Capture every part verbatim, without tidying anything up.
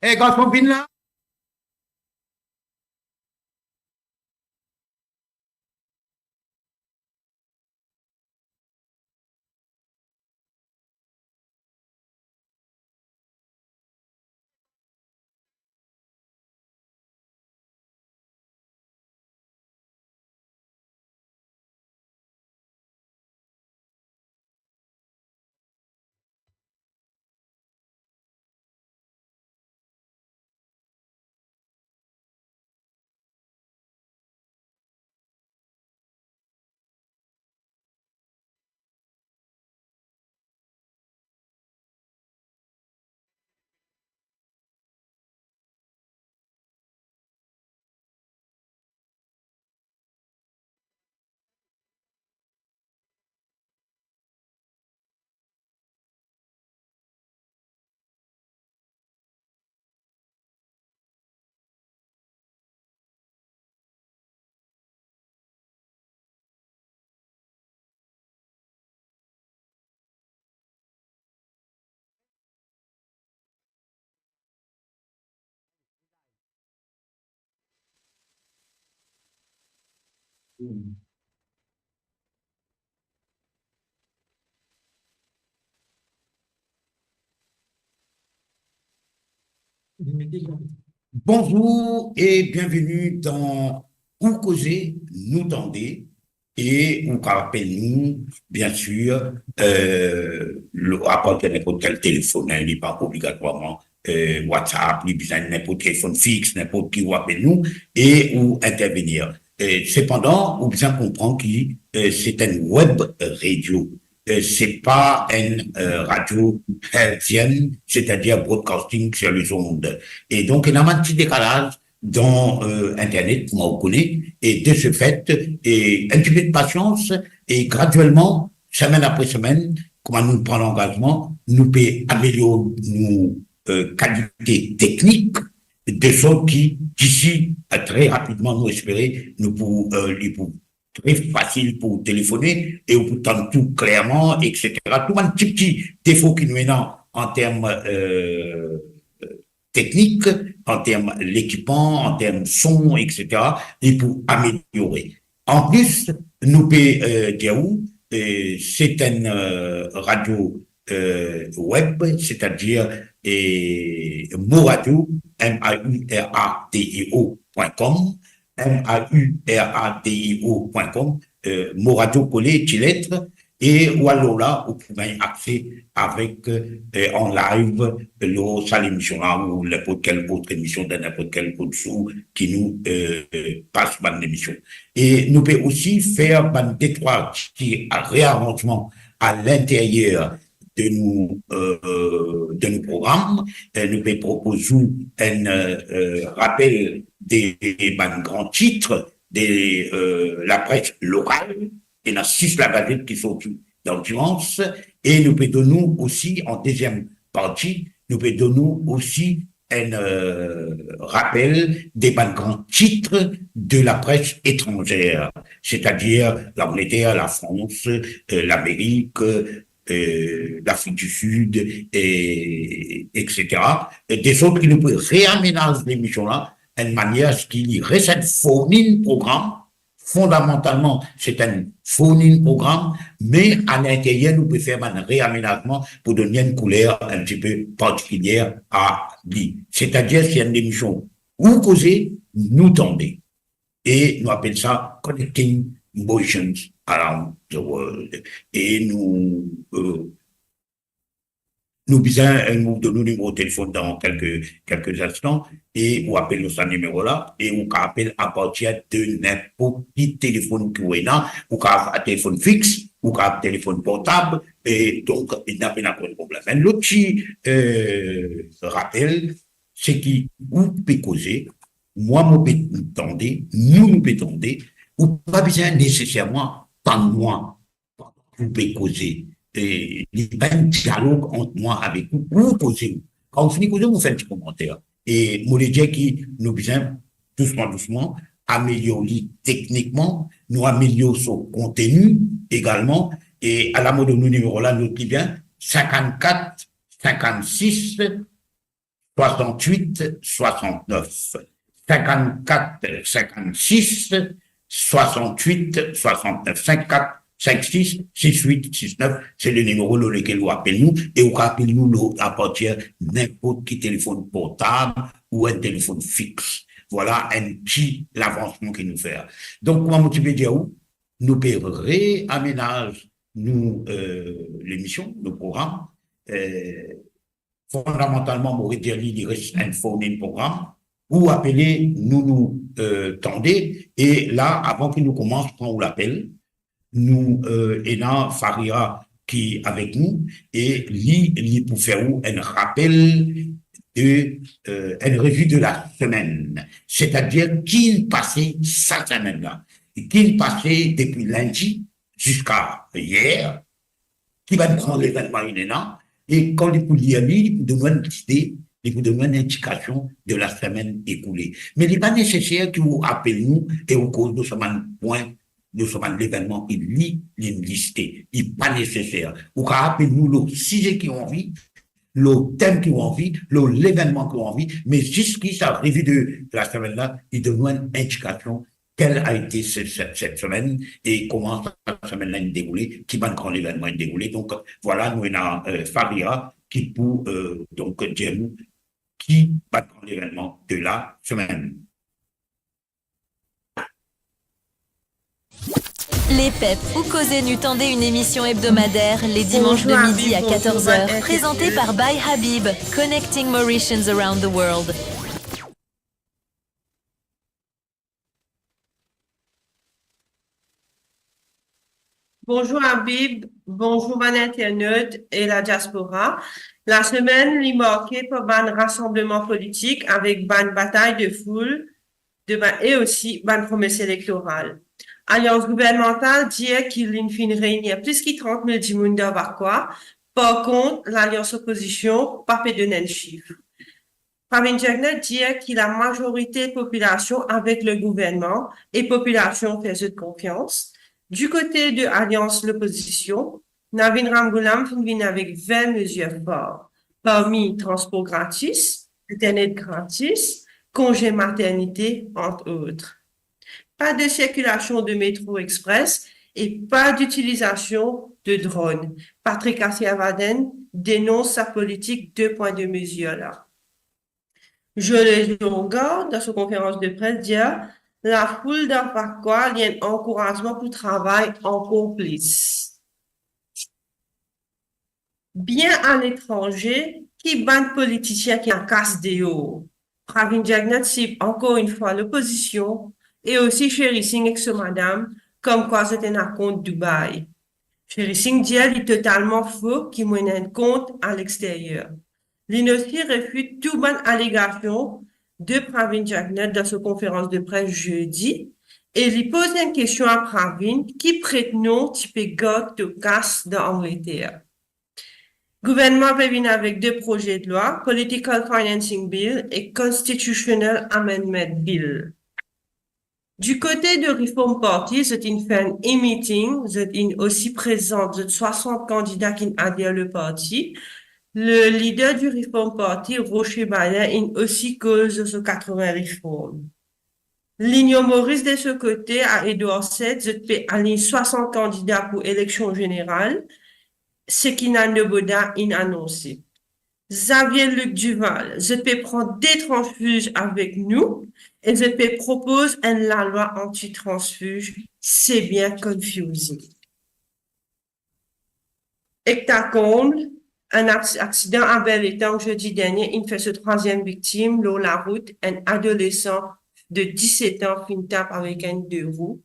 E garson, vinn la. Bonzour e bienveni dan Ou Koze, Nou Tande. E ou kapav apel nou, biensir, eh, lor, apartir ninport kel telefonn, hein, li pa obligatwarman, eh, WhatsApp, li bizin ninport telefonn fix, ninport ki ou apel nou e ou intervenir. Eh, sepandan, ou bizin konpran ki, eh, se enn web radio. Eh, se pa enn, eh, radio hertzienne, c'est-à-dire broadcasting sur les ondes. E donk, ena bann ti dekalaz dan, eh, internet, kouma ou kone, e de ce fait, e enn tipe pasians, e gradielman, semenn apre semenn, kouma nou pran langazman, nou pe amelior nou, eh, kalite teknik, de sort ki, disi, eh, tre rapidman, nou espere, nou pou, eh, li pou tre fasil pou telefone e ou pou tann tou klerman, et cetera. Tou bann ti, ti defo ki nou ena an term, eh, teknik, an term lekipan, an term son, et cetera, li pou ameliore. Anplis, nou pe, eh, dir ou, eh, se enn, eh, radio, eh, web, c'est-à-dire, eh, Mo Radio, M A U R A D I O point com, M A U R A D I O point com, eh, Mo Radio kole, ti let, e ou al lor la, ou pou gagn akse avek, eh, an live lor sa lemision la, ou ninport kel lot emision dan ninport kel lot zour ki nou, eh, pas bann lemision. E nou pe osi fer bann detrwa ti rearanzman a linteryer de nou, eh, de nou program. Eh, nou pe propoz ou enn, eh, rapel de bann gran tit de, eh, lapres lokal. Ena sis lagazet ki sorti dan dimans, e nou pe donn ou osi, an deziem parti, nou pe donn ou osi enn, eh, rapel de bann gran tit de lapres etranzer, c'est-à-dire Langleter, Lafrans, eh, Lamerik, eh, Lafrik di Sid, e, et cetera. E de sort ki nou pou reamenaz lemision la, enn manier ki li res enn fournin program, fondamantalman, se enn fournin program, me a linteryer, nou pe fer bann reamenazman pou donn enn kouler enn tipe partikilier a li. C'est-à-dire, se enn lemision Ou Koze, Nou Tande. E nou apel sa Connecting Motions Around the World. E nou, eh, nou bizin, eh, nou donn ou nimero telefonn dan kelke, kelke instan, e ou apel lor sa nimero la, e ou kapav apel apartir de ninport ki telefonn ki ou ena, ou kapav telefonn fix, ou kapav telefonn portab, e donk, ena pena enn problem. Enn lot ti, eh, rapel, se ki ou pe koze, mwa mo pe tande, nou, nou pe tande, ou pa bizin neseserman tann mwa pandan ki ou pe koze. E li pa enn dialog ant mwa avek ou, ou koze ou. Kan ou fini koze, ou fer enn ti komanter. E mo le dir ki nou bizin dousman, dousman amelior li teknikman, nou amelior so konteni egalman. E ala mo donn ou nimero la, not li bien, sinkannkat, sinkannsis, soixante-huit soixante-neuf, cinquante-quatre cinquante-six, soixante-huit soixante-neuf, cinquante-quatre cinquante-six, six-huit six-neuf, se le nimero lor lekel ou apel nou, e ou kapav apel nou lor, apartir ninport ki telefonn portab ou enn telefonn fix. Vwala enn ti lavansman ki nou fer. Donk, kouma mo ti pe dir ou, nou pe reamenaz nou, eh, lemision, nou program. Eh, fondamantalman, mo redir li, li res enn phone-in program. Ou apele, nou, nou, eh, tande, e la, avan ki nou koumans pran ou lapel, nou, eh, ena Faria ki avek nou, e li, li pou fer ou enn rapel de, eh, enn revi de la semenn, setadir ki pase sa semenn la, ki pase depi lindi ziska yer, ki bann gran levennman inn ena, e kan li pou lir li, li pou donn ou enn lide, li pou donn ou enn indikasion de la semenn ekoule. Me li pa neseser ki ou apel nou e ou koz nou sa bann pwin, nou sa bann levennman ki li, li liste. Li pa neseser. Ou kapav apel nou lor size ki ou anvi, lor tem ki ou anvi, lor levennman ki ou anvi, me zis ki sa revi de la semenn la, li donn ou enn indikasion quelle a été ce, cette, cette semaine et comment sa semenn la inn deroule, ki bann gran levennman inn deroule. Donk, vwala, nou ena, eh, Faria ki pou, eh, donk, dir nou ki bann gran levennman de la semenn. Lepep, ou koze nou, tande, enn emision ebdomader, le dimans de midi a katorz er, prezante par By Habib, connecting Mauritians around the world. Bonzour Habib, bonzour bann internet e la diaspora. Lasemenn li marke par bann rasanbleman politik avek bann batay de foul, de bann, e osi bann promes elektoral. Alians gouvernmantal dir ki linn finn reynir plis ki trant mil dimoun dan Vakwa. Par kont, lalians lopozision pa pe donn enn sif. Pravin Jugnauth dir ki lamazorite popilasion avek le gouvernman e popilasion fer zot konfians. Di kote de Alians Lopozision, Navin Ramgoolam finn vinn avek vin mezir far, parmi transpor gratis, internet gratis, konze maternite, ant ot. Pa de sirkilasion de metro express e pa ditilizasion de dron. Patrick Asirvaden denons sa politik de pwin de mezir la. Joe Lejonga, dan so konferans de pres, dir lafoul dan Vakwa li enn ankourazman pou travay ankor plis. Bien aletranze, ki bann politisien ki ena kas deor? Pravin Jugnauth sib ankor enn fwa lopozision e osi Sherry Singh ek so madam, komkwa zot ena kont Dubai. Sherry Singh dir li totalman fo ki mo ena enn kont alexteryer. Linn osi refit tou bann alegasion de Pravin Jugnauth dan so konferans de pres zedi, e li poz enn kestion a Pravin, ki pretnom ti pe gard to kas dan Angleter? Gouvernman pe vinn avek de proze de lwa, Political Financing Bill e Constitutional Amendment Bill. Di kote de Reform Party, zot inn fer enn e-meeting, zot inn osi prezant zot swasant kandida ki'nn ader le parti. Le lider di Reform Party, Rocher Baillin, inn osi koz lor so katrevin reform. Linion Moris, de so kote, a Edward Said, zot pe align swasant kandida pou eleksion zeneral, seki Nando Bodha inn anonse. Xavier Luc Duval, zot pe pran de transfiz avek nou e zot pe propoz enn lalwa anti-transfiz, se bien confusing. Ek ta konb, enn aks-, aksidan a Berletan zedi dernie inn fer so trwaziem viktim lor larout, enn adolesan de diset an finn tap avek enn de rou.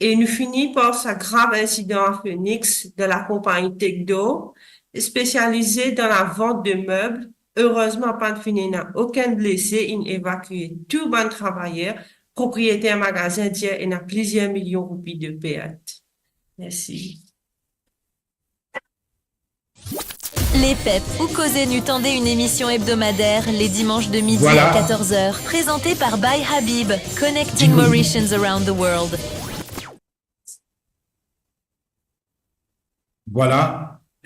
E nou fini par sa grav insidan a Phoenix, dan lakonpagni Techdor, spesialize dan lavant de meb. Erezman, pa'nn finn ena okenn blese, inn evakie tou bann travayer, propriyeter magazin dir ena plizier milion roupi de pert. Mersi. Lepep, ou koze nou, tande, enn emision ebdomader, le dimans de midi a katorz er, prezante par By Habib, connecting Mauritians around the world. Vwala,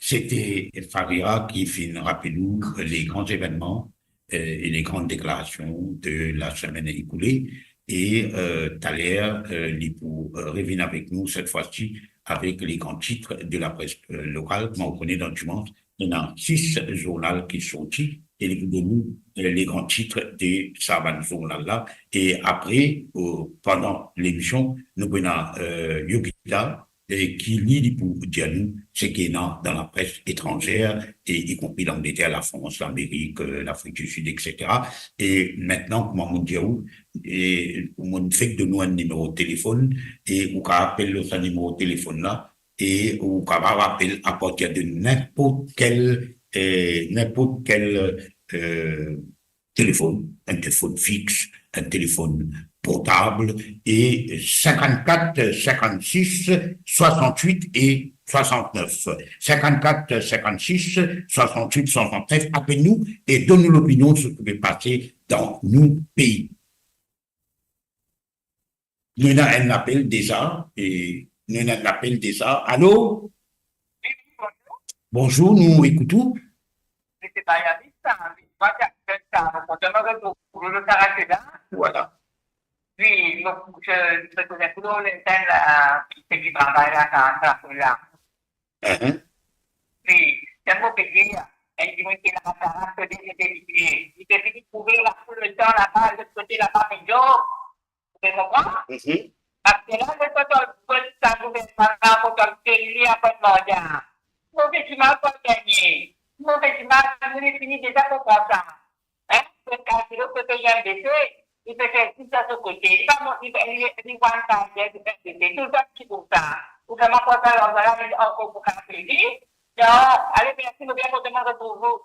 sete Faria ki finn rapel nou le gran evennman euh, et les grandes déclarations de la semaine écoulée. Et, euh, taler, euh, li pou, euh, revinn avek nou, cette fois-ci, avec les grands titres de la presse, euh, locale. Kouma ou kone, dan dimanz, ena sis zournal ki sorti, e li pou donn nou, euh, les grands titres de sa bann zournal la. E apre, euh, pandan lemision, nou pou ena, euh, Yogita, e ki li, li pou dir nou seki ena dan la presse étrangère, e y compris l'Angleterre, la France, l'Amérique, euh, l'Afrique du Sud, et cetera. E mintnan, kouma mo dir ou, e mo fek donn ou enn nimero telefonn, e ou kapav apel lor sa nimero telefonn la, e ou kapav apel apartir de ninport kel, euh, ninport kel, euh, telefonn, enn telefonn fix, enn telefonn portab, e cinquante-quatre cinquante-six soixante-huit et soixante-neuf. Cinquante-quatre cinquante-six soixante-huit soixante-neuf, apel nou e donn nou lopinion seki pe pase dan nou pei. Nou ena enn lapel deza, e nou ena enn lapel deza. Alo? Wi, wi, bonzour. Bonzour, nou ekout ou. Wi, se Mayalis, sa, wi. Mwa, se Axel, sa, nou kontan retrouv nou, Sarah, se la. Vwala. Wi, donk, se, se, se, pou nou, nou, sa, la, seki travay la, sa, sa, pou la. Mhm. Wi, sa, mo pe dir, enn dimoun ki ena sa, se de, de, de, li pe vinn trouve lafoul letan laba, lot kote laba, me donk, Ou pe konpran? Mhm. Parski la, zot kontan, zot sa gouvernman la, kontan tel li aport manda. Mo pe dimanz pou gagne. Mo pe dimanz, nou fini deza konpran sa. Hein? Zot kalkile, kot li inn bese, li pe fer tou sa so kote. Li pa mo-, li, li, li one side, li pe bese. Toultan ki pou sa. Ou vremem kontan, larzan la, li ankor pou kalkile. Non, ale, mersi, mo bien kontan retrouv ou.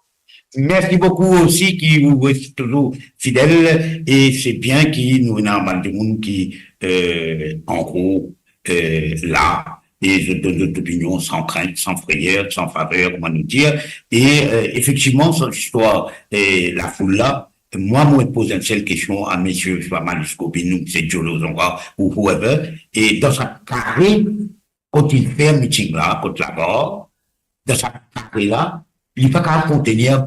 Mersi boukou osi ki ou res touzour fidel, e se bien ki nou ena bann dimoun ki, euh, an gro, euh, la, e zot donn zot opinion san krint, san frayer, san faver, kouma nou dir. E, euh, efektivman, sa listwar, euh, lafoul la, mwa, mo poz enn sel kestion a misie, swa Malis Gobin, ou misie Diolo Zonga, ou whoever, e dan sa kare, kot li fer miting la, kot Lagar, dan sa kare la, li pa kapav kontenir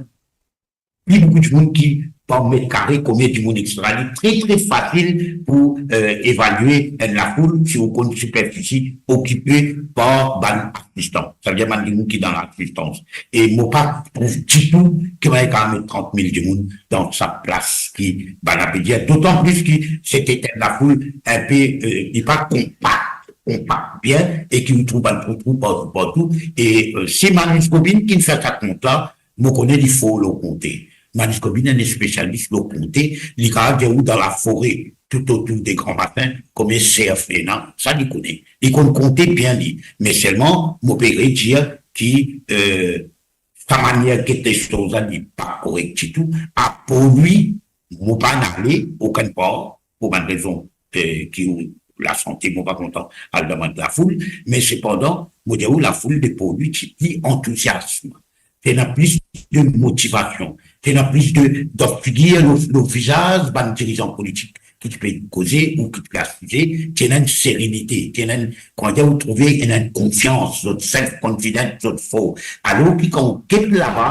pli boukou dimoun ki par met kare, konbien dimoun, et cetera. Li tre, tre fasil pou, euh, evalie enn lafoul si ou konn siperfisi okipe par bann asistan. Savedir bann dimoun ki dan lasistans. E mo pa trouv ditou ki bann kapav met trant mil dimoun dan sa plas ki bann la pe dir. Dotan plis ki sete enn lafoul inpe, euh, li pa konpak, konpak bien, e ki ou trouv bann trou, trou partou, partou. E, euh, se Malis Gobin ki fer sa kont la, mo kone li for lor konte. Malis Gobin enn spesialis lor konte, li kapav dir ou dan lafore, toutotour de Gran Basin, konbien serf ena, sa li kone. Li konn konte bien li. Me selman, mo pe redir ki, euh, sa manier get lesoz la, li pa korek ditou. Apar li, mo pa'nn ale okenn par, pou bann rezon, eh, ki ou lasante, mo pa kontan al demann lafoul, me sepandan, mo dir ou, lafoul de par li ti pli antouziasm, ti ena plis de motivasion, ti ena plis de, dan figir, lor, lor vizaz bann dirizan politik ki ti pe koze ou ki ti pe asize, ti ena enn serenite, ti ena enn, kouma dir, ou trouve ena enn konfians, zot self-confidence, zot for. Alor ki kan ou get laba,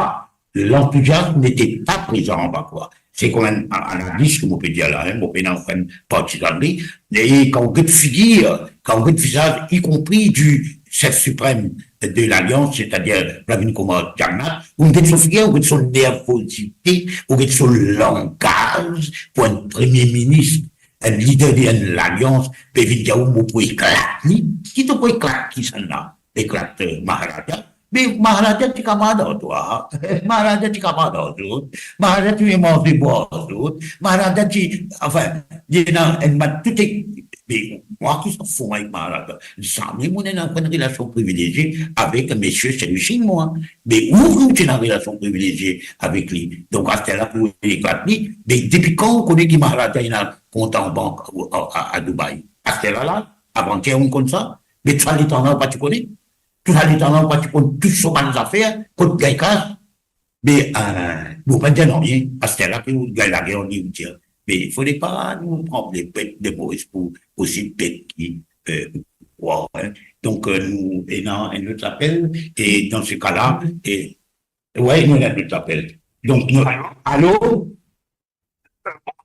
lantouziasm nete pa prezan anba kwa. Se kouma enn a-, analis ki mo pe dir la, hein, mo pena okenn partizan li. E kan ou get figir, kan ou get vizaz, y compris du chef suprême de l'Alliance, c'est-à-dire Pravind Kumar Jagannath, ou get so figir, ou get so nervozite, ou get so langaz pou enn premie minis, enn lider de enn lalians, pe vinn dir ou, mo pou eklat li. Ki to pou eklat kisannla? Eklat, euh, Maharaja? Me Maharaja ti kamarad ar twa. Maharaja ti kamarad ar zot. Maharaja ti manze bwar ar zot. Maharaja ti, anfin, li ena enn bann tou, me mwa ki sanfou mwa ek Maharaja. Zame mo ena okenn relasion privilezie avek misie Sehmi Singh, mwa. Me ou, ou ti ena relasion privilezie avek li. Donk, aster la pou eklat li. Me depi kan ou kone ki Maharaja ena kont an bank a, a, a Dubai? Aster la la, avantier ou konn sa? Me tou sa letan la ou pa ti kone? Tou sa letan la ou pa ti konn tou so bann zafer, kot gagn kas? Me, euh, bon, pa dir nanye, aster la ki ou gagn lager, ou dir. Me fode pa nou pran lepep de Moris pou osi bet ki, euh, ou krwar, hein. Donk, euh, nou ena enn lot apel, e dan se ka la, e, wi, nou ena enn lot apel. Donk, nou, alo? Alo?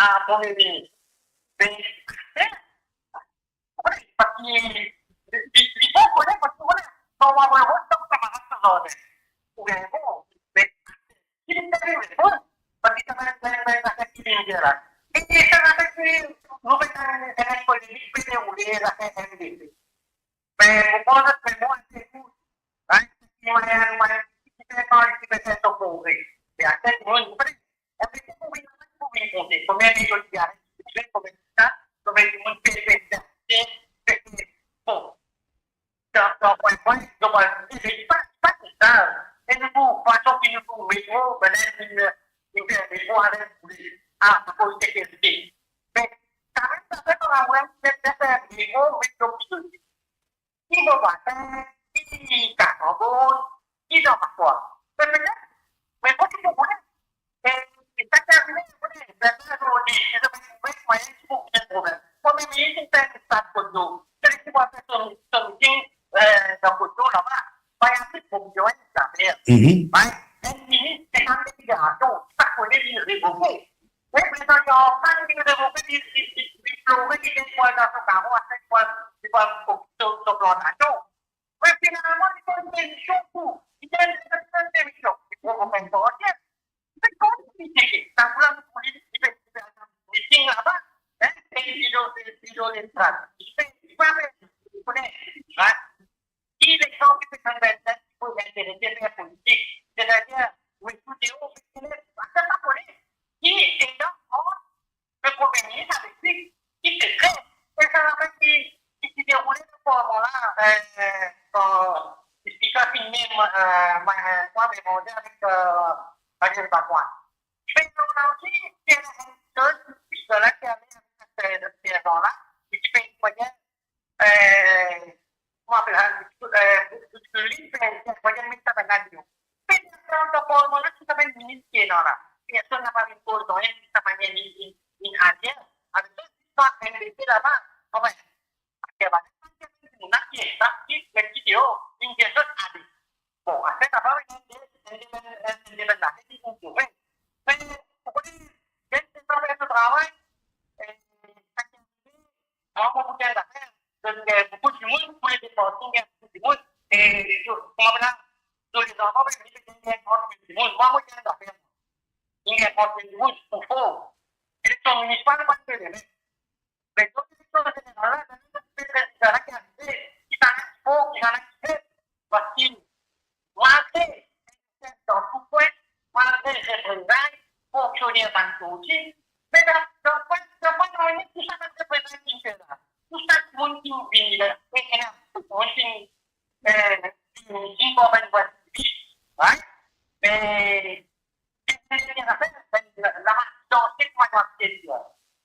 a Premie Minis. Me, eh, wi, parski li, li, li bon kone, parski kone, kan ou avoy rod, sa, sa maras so zardin. Ou gagn bon, me ki li pe reponn, parski sa bann, bann, bann zafer ki vinn dir la. E sa zafer ki nou pe gagn enn polemik pe deroule, zafer M D C. Me mo pran zot memoir, se tou. Hein? Mwayin, mwayin, ki fer kan li ti pe fer so konze. E aster dimoun, ou kone, enn pe pou vinn, pou vinn konze. Konbien de zot ti ariv, konbien sa, konbien dimoun pe, pe, pe, pe, bon. Dan, dan pwin, pwin, zot va dir, li pa, li pa tousel. E nou trouv fason ki nou trouv metro, bann inn, inn, inn fer metro avek boule. Ah, akoz sekirite. Me, kanmem, sa fer par la mwa, se, se fer metro, metro pli ki Bobasin, ki Kasanbon, ki Zanpaswa. Me petet, me kot ki pou boule. E, e sa ki arive, boule. Mintnan, zordi, si zot pe trouve mwayin ki pou gagn problem. Premie Minis inn fer enn stad kot zot. Seleki pou al fer so, so miting, eh, dan kot zot laba, pa ena pli problem, zafer. Mhm. Wi, enn minis, se enn delegasion, sa kone li revoke. Wi, prezan, li anfin, li revoke, li, li, li, li plore, li gagn pou al dan so karo, aster li pou al, li pou al so, so plantasion. Me finalman, li donn demision tou. Li donn, li donn demision. Li provok enn bardye. Se kouma li te, sa pou la pou li, li pe, li pe al miting laba, hein, e li donn, li donn lestrad. Li pe, li pa pe, li kone, hein. Ki lezan ki pe tann bann dimoun ki pou interese fer politik, setadir, ou ekoute, ou pe kone, sa pa kone. Ki ena ant le Premie Minis avek li, ki sekre. E sa zafer ki, ki, ki deroule dan parlman la, eh, kan spiker finn met, eh, mwa, mwa, me mande avek, eh, Daniel Bakoin. Me nou osi, ki ena enn lot spiker la ki ale avek, eh, Pierre Jean la, e ki pe envoy, eh, kouma apel sa, eh, li pe envoy met sa bann la deor. Personn dan parlman la, ki sa bann minis ki ena la. Personn napa vinn koz nanye, ki sa bann minis vinn, vinn azir. Avek sa, pa enn lete laba. Anfin, aster bann la ki ena, ki ena, ki deor, vinn dir zot ale. Bon, aster sa pa enn de, enn de, enn de bann zafer ki pou prouve. Me, ou kone, ler Leta fer so travay, eh, sa ki arive, mwa, mo pou dir zafer, donk, eh, boukou dimoun, pou le departman, gagn boukou dimoun, e, so, kouma la, so lezanfan, ben, li pe gagn trant mil dimoun. Mwa, mo dir zafer, li gagn trant mil dimoun, pou for. Eleksion minisipal, pa de probleme. Me zot eleksion zeneral la, zot pe prezidan la ki arive, ki sa la ki for, ki sa la ki feb, parski malgre dan tou kwin, malgre reprezay, fonksioner bann sorti, me dan, dan kwin, dan kwin, dan tou sa bann reprezay ki fer la, tou sa dimoun ki vini la, e ena dimoun ki, eh, ki, ki vinn par bann vwa siviz, right? Me, Lerla, lerla, lerla,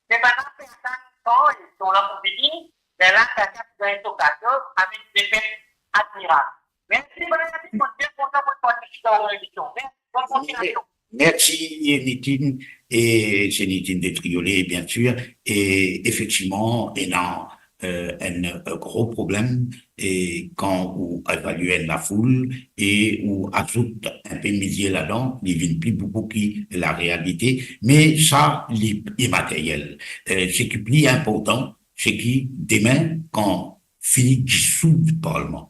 lerla, lerla, Mersi, Nitin. E se Nitin de Triolet, bien sir. E efektivman, ena, eh, enn, eh, gro problem, e kan ou evalie enn lafoul e ou azout enpe mizie ladan, li vinn pli boukou ki larealite, me sa, li imateryel. Eh, seki pli inportan, seki demin, kan fini disoud parlman,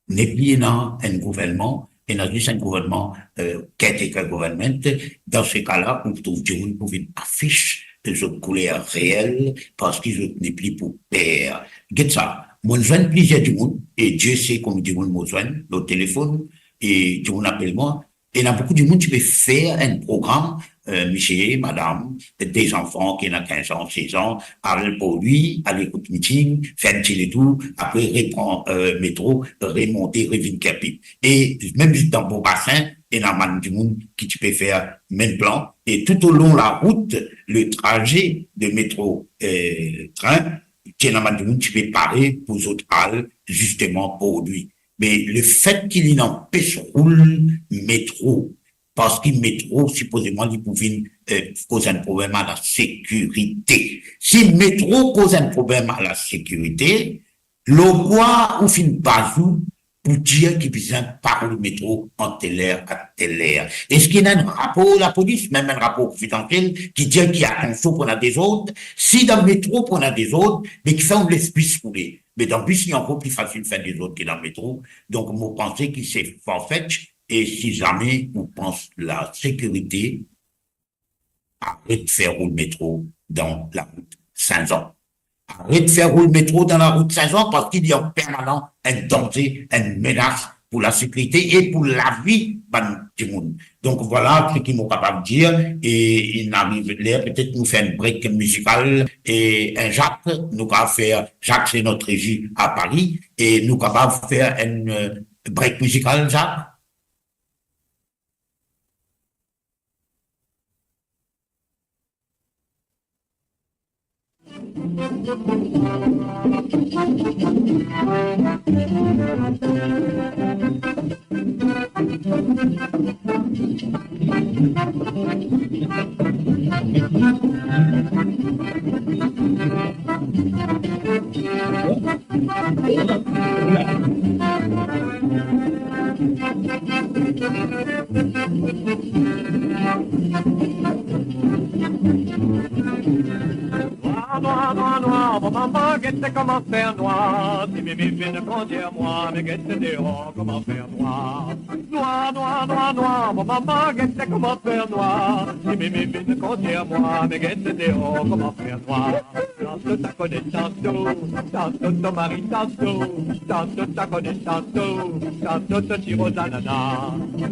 nepli ena enn gouvernman, ena zis enn gouvernman, eh, caretaker government. Dan se ka la, ou trouv dimoun pou vinn afis zot kouler reel, parski zot nepli pou per. Get sa, mo zwenn plizier dimoun, e Dieu sait konbien dimoun mo zwenn lor telefonn, e dimoun apel mwa, ena boukou dimoun ti pe fer enn program, eh, misie, madam, de zanfan ki ena kinz an, sez an, al Porlwi, al ekout miting, fer enn ti letour, apre repran, eh, metro, remonte, revinn Kerpik. E mem zis dan Bobasin, ena bann dimoun ki ti pe fer mem plan. E toutolong larout, le traze de metro, eh, trin, ti ena bann dimoun ti pe pare pou zot al zisteman Porlwi. Me lefet ki li anpes roul metro, parski metro, sipozeman, li pou vinn, eh, koz enn problem a lasekirite. Si metro koz enn problem a lasekirite, lor kwa ou finn baz ou pou dir ki bizin pa roul metro ant tel er a tel er. Eski ena enn rapor lapolis, mem enn rapor konfidansiel, ki dir ki atansion pou ena dezord? Si dan metro pou ena dezord, me kifer ou les bis roule? Me dan bis, li ankor pli fasil fer dezord ki dan metro. Donk, mo panse ki se farfetch, e si zame ou pans lasekirite, aret fer roul metro dan larout Sin-Zan. Aret fer roul metro dan larout Sin-Zan, parski li an permanan enn danze, enn menas pou lasekirite e pou lavi bann dimoun. Donk, vwala seki mo kapav dir, e inn ariv ler, petet nou fer enn break mizikal, e enn Jacques, nou kapav fer, Jacques se not rezi a Pari, e nou kapav fer enn, euh, break mizikal, Jacques? Nwar, nwar, nwar, nwar, mo mama, get kouma fer nwar. Si mimi finn kondir mwa, me get deor kouma fer nwar. Nwar, nwar, nwar, nwar, mo mama, get kouma fer nwar. Si mimi finn kondir mwa, me get deor kouma fer nwar. Tanto ta kone tanto, tanto to mari tanto, tanto ta kone tanto, tanto to ti roz anana.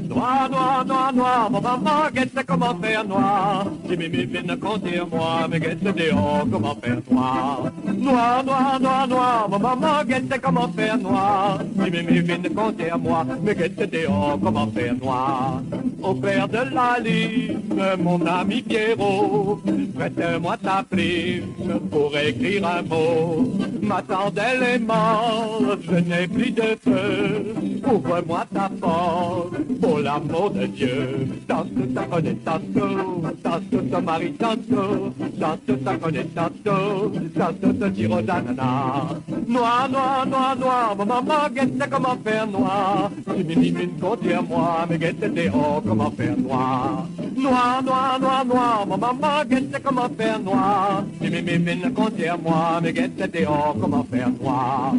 Nwar, nwar, nwar, nwar, mo mama, get kouma fer nwar. Si mimi finn kondir mwa, me get deor kouma fer nwar. Nwar, nwar, nwar, nwar, mo mama, get kouma fer nwar. Si mimi finn kondir mwa, me get deor kouma fer nwar. Au clair de la lune, mon ami Pierrot, prête-moi ta plume pour écrire un mot. Ma tante, elle est morte, je n'ai plus de feu. Ouvre-moi ta porte, pour l'amour de Dieu. Tanto ta kone tanto, tanto to mari tanto, tanto ta kone tanto, tanto to ti roz anana. Nwar, nwar, nwar, nwar, mo mama, get kouma fer nwar. Si mimi finn kondir mwa, me get deor kouma fer nwar. Nwar, nwar, nwar, nwar, mo mama, get kouma fer nwar. Si mimi finn kondir mwa, me get deor kouma fer nwar.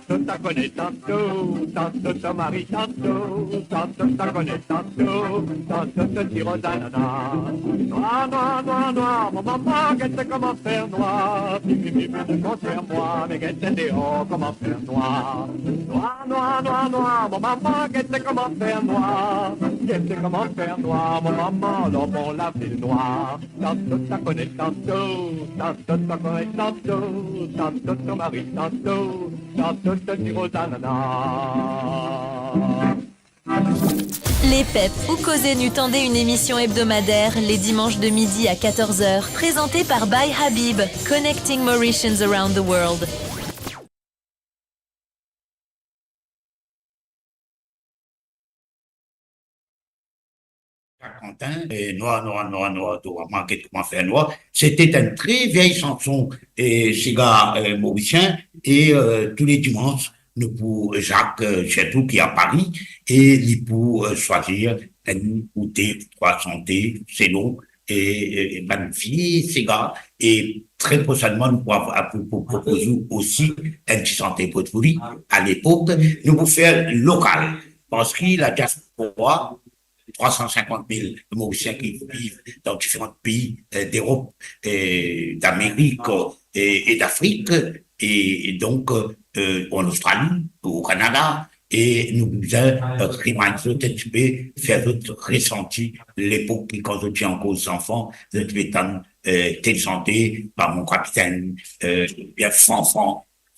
Tanto ta kone tanto, tanto to mari tanto, tanto ta kone tanto, tanto to ti roz anana. Nwar, nwar, nwar, nwar, mo mama, get kouma fer nwar. Mimi finn kondir mwa, me get deor kouma fer nwar. Nwar, nwar, nwar, nwar, mo mama, get kouma fer nwar. Get kouma fer nwar, mo mama, lor mon lavil nwar. Tanto ta kone tanto, tanto ta kone tanto, tanto to mari tanto, tanto to ti roz anana. Lepep, ou koze nou, tande, une émission hebdomadaire les dimanches de midi à quatorze heures, présentée par By Habib, connecting Mauritians around the world. Quentin, euh, Nwar, nwar, nwar, nwar, to mama, get kouma fer nwar. C'était une très vieille chanson, euh, sega, euh, morisien, e, euh, tou le dimansh, nou pou Jacques, euh, Chertou ki a Pari, e li pou, euh, swazir enn ou de, trwa sante, selon, e, e, e bann vie sega, e tre prosennman, nou pou, pou, pou propoz ou osi enn ti sante potpourri a lepok. Nou pou fer lokal, parski la diaspora, trwa san sinkant mil Morisien ki viv dan diferan pei, euh, d'Erop, euh, d'Amerik, euh, e, e d'Afrik, e, e donk, euh, an Ostrali, o Kanada, e nou bizin, euh, remind zot enn tipe, fer zot resanti lepok ki kan zot ti ankor zanfan, zot ti pe tann, euh, tel sante, pa mon kapitenn, euh, oubien Fanfan,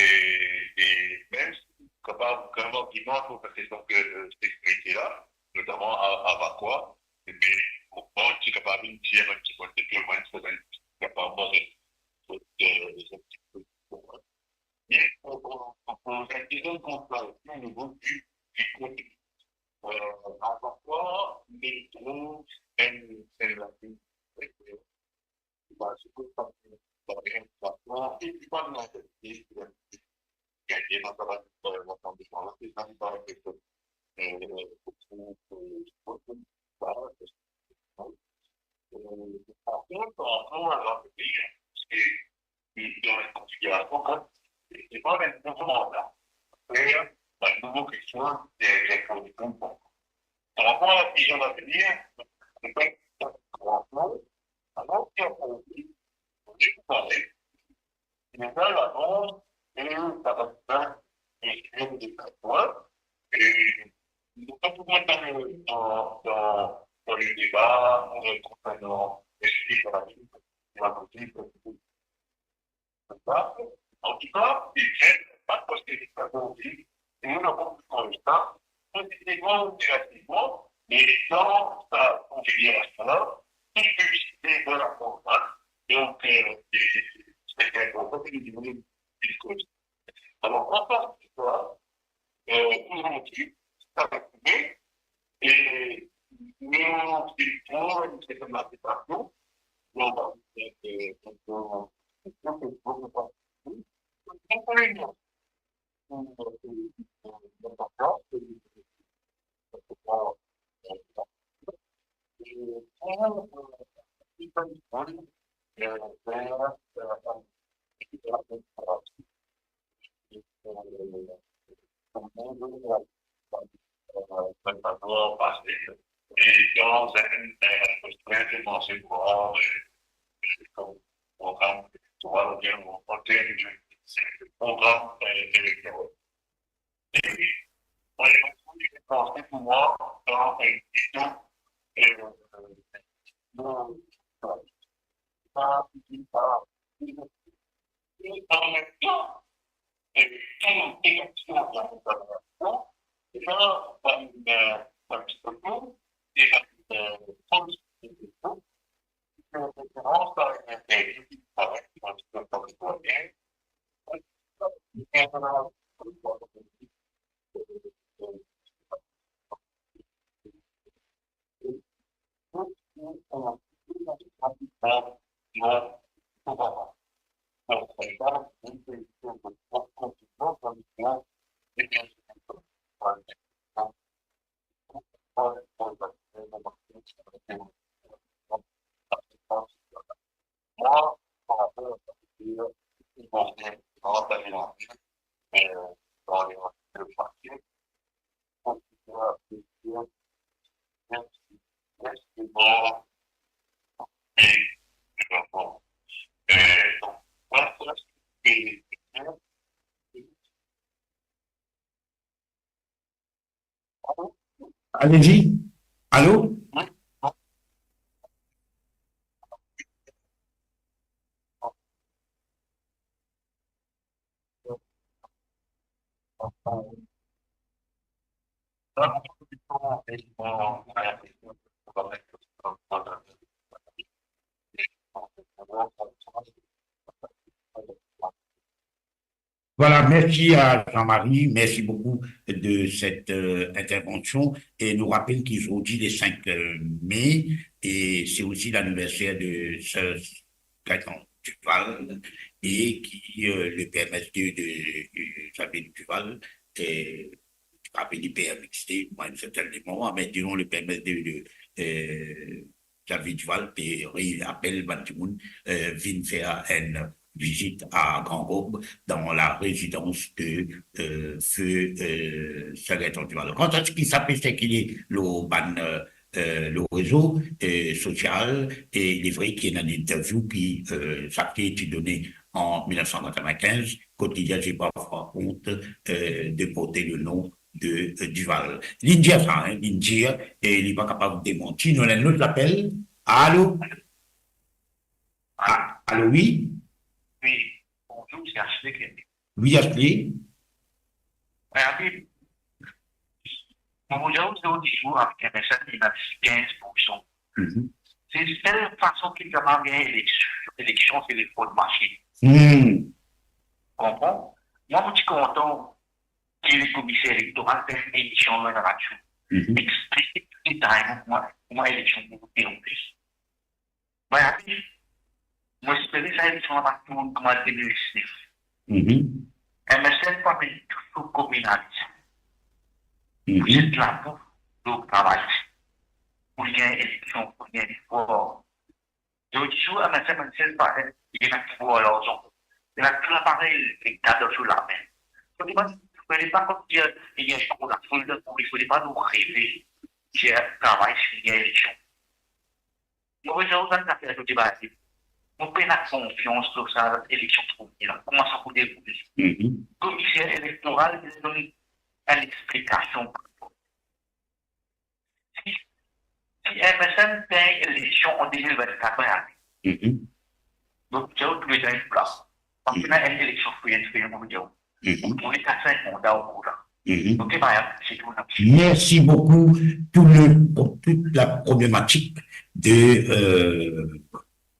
e, e mem si kapav gran argiman pou sa kestion de sekirite la, notaman a, a Vacoas, epi, bon, ti kapav vinn dir enn ti kote, pi omwin semenn, kapav, e, e, e, Me pou, pou, pou, pou enn deziem kontra, o nivo di, di kote, e, a Vacoas, nou trouv enn, enn lavi, e, e, parski pa, pa, pa, e, pa, pa, gagn dan sa, e, lasanble, e, pou, pou, pou, pou, pou, e, par rapor a lavi, parski li dan enn konfigirasion, kan li pa enn nouvo manda, fer enn nouvo kiksoz, e, e, pou, par rapor a ki zot lavenir, li pa enn gran koz. Alor ki akoz li, li pou pare, li pa lavans, e sa va bien, e, e, e, e, nou pa pou met dan, dan, dan, dan le deba, e, konsernan eski sa va bien, sa va bien, Antouka, li gagn pa parski li pa konvink, e nou, nou konpran sa, pozitivman ou negativman, me dan sa konfigirasion la, ki plis li dan la konfrans, donk, e, e, se enn bon kote li vinn diskouti. Alor, anfas de sa, e, ozordi, sa va koupe, e nou finn trouv enn sertenn laplikasion, donk, e, e, e, e, e, e, e, e, e, e, e, e, e, e, program, e, elektoral. E, mwa, li panse pou mwa, dan enn kiksoz, e, nou, pa, pa, an mem tan, E tou, tou aksion dan la fwa, e sa, bann, eh, bann psikolog, e bann, eh, psikolog, Allez-y. Allô? Voilà, merci à Jean-Marie, merci beaucoup de cette, euh, intervention. Et nous rappelle qu'aujourd'hui, le cinq, euh, mai, et c'est aussi l'anniversaire de Sir Gaëtan Duval, et qui, euh, le P M S deux de, de Xavier Duval, euh, apel li P M X T, mwa, enn sertin moman, me dinon le P M S deux de, euh, Xavier Duval pe reapel bann dimoun, euh, vinn fer enn vizit a Gran Gob dan la rezidans de, euh, feu, euh, Sir Gaëtan Duval. Kanta seki sa pe sirkile lor bann, euh, euh, lor rezo, euh, sosial, e li vre ki ena enn interview ki, euh, sa ki ti done an mil nef san katrevin-kinz, kot li dir, "J'ai parfois honte, euh, de porter le nom de, euh, Duval." Linn dir sa, hein, linn dir, e li pa kapav demanti. Nou ena enn lot lapel. Alo? A-, alo, wi? Wi, bonzour, se Ashley ki ete. Wi, Ashley. Wi, Habib, mo pou dir ou, zordi zour avek M S N, li ena kinz poursan. Mhm. Se sel fason ki li kapav gagn eleksion, eleksion, se le vot masin. Hmm. Konpran? Mwa, mo ti kontan ki le komiser elektoral fer enn emision dan radio. Mhm. Explik detay kouma, kouma eleksion pou deroule. Mwa, mo espere sa eleksion la pa tourn kouma de mil diznef. Mhm. M S N pou amenn tou so kominalis. Mhm. Pou zet lapo, pou travay. Pou li gagn eleksion, pou li gagn pouvwar. Zordi zour, M S N, M S N pa, li ena pouvwar larzan. Li ena tou laparey Leta dan so lame. Fode pa, fode pa koumsi li gagn tro lafoul, fode pa nou reve, dir travay si li gagn eleksion. Mo pe dir ou sa, sa fer zot deba la. Mo pena konfians lor sa eleksion tro bien la. Kouma sa pou deroule? Mhm. Komiser elektoral, li donn enn explikasion. Si, si M S N gagn eleksion an de mil vennkat, ane, mhm, donk, dir ou tou le tan li pou la. Paski, mhm, ena enn eleksion free and fair, mo dir ou. Mhm. Pou le kat, sink manda ankor la. Mhm. Ok, Maya, se tou, mersi. Merci beaucoup. Tout le, pour toute la problématique de, euh,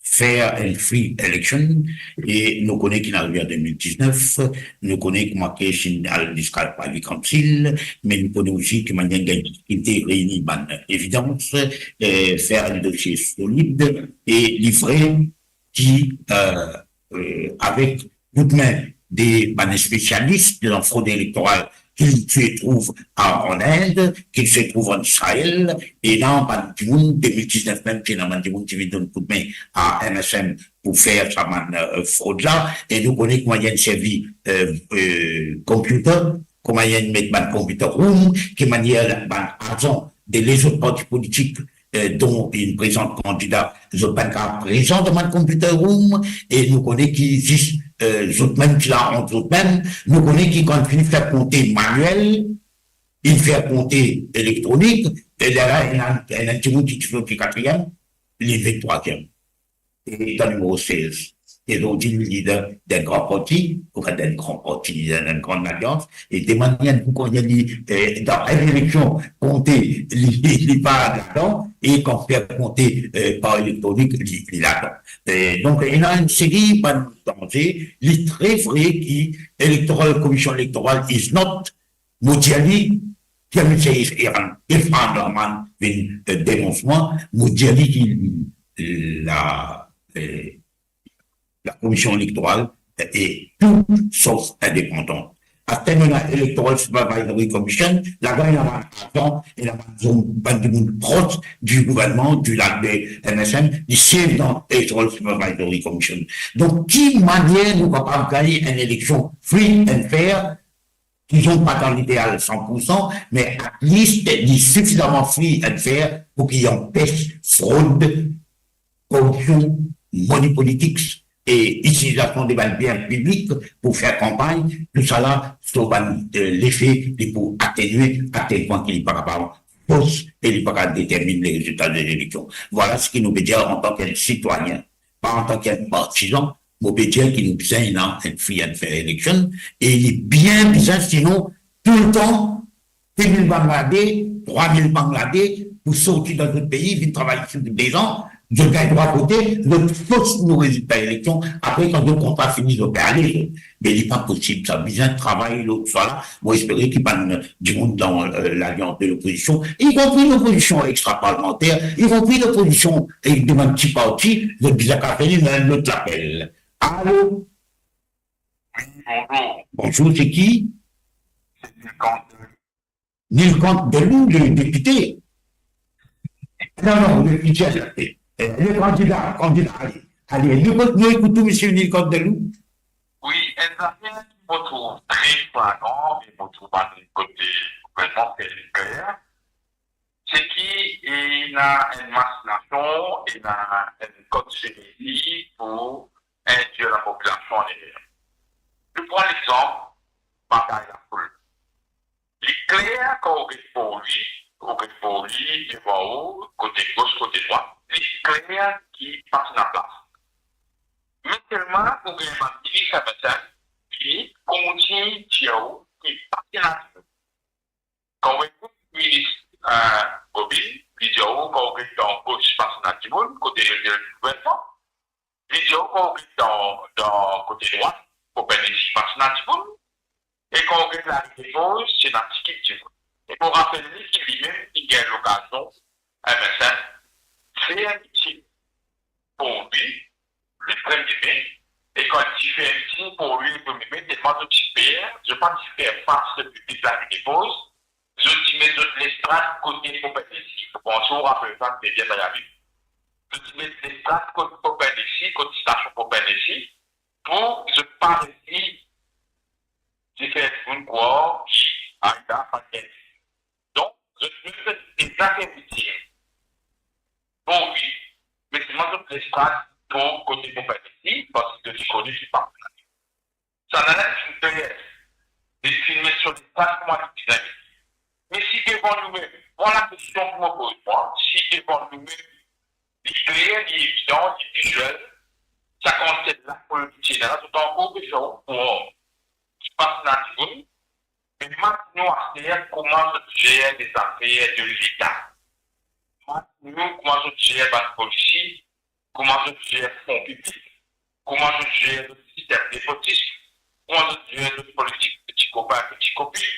fair and free election, e nou kone ki nou arive an de mil diznef, nou kone kouma kes inn al ziska Privy Council, me nou kone osi ki manier gagn difikilte reini bann evidans, eh, fer enn dosie solid e livre ki, eh, eh, avek koudme de bann spesialis de la frod elektoral ki se trouv a, an Inde, ki se trouv an Israel, e ena bann dimoun, de mil diznef mem, ki ena bann dimoun ki vinn donn koudme a M S N pou fer sa bann, eh, frod la, e nou kone kouma inn servi, eh, eh, computer, kouma inn met bann computer room, ki manier bann azan de lezot parti politik, eh, donk inn prezant kandida, zot pa'nn kapav prezant dan bann computer room, e nou kone ki zis, eh, zot mem ti la ant zot mem, nou kone ki kan fini fer konte manuel, inn fer konte elektronik, e lerla ena, ena dimoun ki ti sorti katriem, li vinn trwaziem. E dan nimero sez. Li zordi li lider d'enn gran parti, ou enn gran parti, lider d'enn gran lalians, e de manier pou koz li, eh, dan enn eleksion, konte li, li, li pa ladan, e kan fer konte, eh, par elektronik, li, li ladan. Eh, donk, ena enn seri bann danze, li tre vre ki Electoral, Commission Electoral is not, mo dir li, ki misie Irfan, Irfan Rahman vinn, eh, denons mwa, mo dir li ki la, eh, la Commission Electorale est tout sauf indépendante. Aster nou ena Electoral Supervisory Commission, ladan ena bann azan, ena bann zom-, bann dimoun pros di gouvernman, di la, de M S M, li siez dan Electoral Supervisory Commission. Donk, ki manier nou kapav gagn enn eleksion free and fair, dizon pa dan lideal san pour san, me at least li sifizaman free and fair pou ki anpes frod, koripsion, money politics e itilizasion de bann bien piblik pou fer kanpagn, tousala, so bann, eh, lefe, li pou atenue, atel pwin ki li pa kapav fos e li pa kapav determinn lerezilta de eleksion. Vwala seki nou pe dir antan ki sitwayin, pa antan ki partizan, mo pe dir ki nou bizin ena enn free and fair election, e li bien bizin, sinon, toultan, de mil Bangladeshis, trwa mil Bangladeshis pou sorti dan zot pei, vinn travay isi pou de zan, zot gagn drwa vote, zot fos nou rezilta eleksion, apre kan zot kontra fini, zot pe ale, zot. Me li pa posib, sa bizin travay lot swa la. Mo espere ki bann dimoun dan, eh, lalians de lopozision, ikonpri lopozision extraparlamanter, ikonpri lopozision ek de bann ti parti, zot bizin kapav vini dan lot lapel. Alo? Wi, bonzour. Bonzour, se ki? Se Nilkant Delou. Nilkant Delou, le depite? Non, non, le, eh, le kandida, kandida, ale, ale, nou, nou ekout ou, misie Nilkant Delou. Wi, enn zafer ki mo trouv tre flagran, e mo trouv bann kote gouvernman fer li kler, se ki ena enn masinasion, ena enn konspirasi pou indir lapopilasion an erer. Nou pran lexanp batay Lafoul. Li kler kan ou get Port Louis, ou get Port Louis devan ou, kote gos, kote drwat, li kler ki pa ti ena plas. Me selman ou gagn bann minis, sa bann sa, ki koumsi dir ou ki pa ti ena dimoun. Kan ou ekout minis, eh, Gobin, li dir ou kan ou get dan gos pa ti ena dimoun, kote li, li gouvernman, li dir ou kan ou get dan, dan kote drwat, Popin Lesi pa ti ena dimoun, e kan ou get Lariviere Boz, ti ena tigit dimoun. E mo rapel li ki limem, li gagn lokazion, M S M, fer miting Port Louis, le premie me, e kan li ti fer miting Port Louis le premie me, telman zot ti per, zot pa ti fer fas piblik Lariviere Boz, zot ti met zot lestrad kote Popin Lesi. Mo panse ou rapel sa, media Miami. Zot ti met lestrad kot Popin Lesi, kot stasion Popin Lesi, pou zot pa resi difer dimoun krwar ki Aida pa gagn. Donk, zot mem zot deza fer miting Port Louis, me selman zot lestrad pou kote Popin Lesi, parski zot ti kone ki pa. Sa la, la ti fer, li finn met so lestrad kouma li bizin met. Me si devan noumem, mwa lakestion ki mo poz mwa, si devan noumem, li kler, li evidan, li viziel, sa kantite lafoul ki ti ena la, zot ankor pe fer ou krwar ki pa ti ena dimoun, me mat nou aster kouma zot zer lezafer de Leta. Mat nou kouma zot zer bann polisi, kouma zot zer fon piblik, kouma zot zer zot sistem nepotis, kouma zot zer zot politik peti kopin, peti kopin,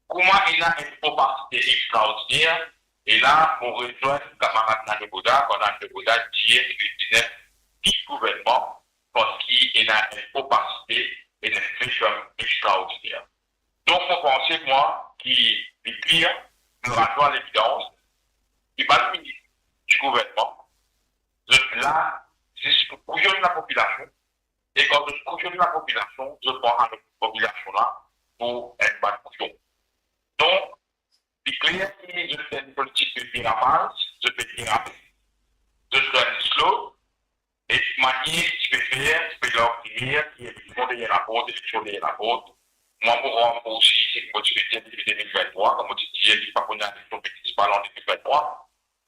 kouma ena enn opasite extraordiner. E la, mo rezwenn kamarad Nando Godard, kan Nando Godard dir ki li bizin kit gouvernman, parski ena enn opasite, ena enn vizyon extraordiner. Donk, mo panse, mwa, ki li kler, nou ariv a levidans, ki bann minis di gouvernman, zot la zis pou kouyonn lapopilasion, e kan zot kouyonn lapopilasion, zot pran lapopilasion la pou enn bann kouyon. Donk, li kler ki zot fer enn politik de derapaz, zot pe derape, zot fer enn dislo, e manier ki ti pe fer, ti pe larg limier ki eleksion deryer laport, eleksion deryer laport. Mwa, mo ranforsi seki mo ti pe dir depi de mil venntrwa, kan mo ti dir ki pa pou ena eleksion minisipal an de mil venntrwa,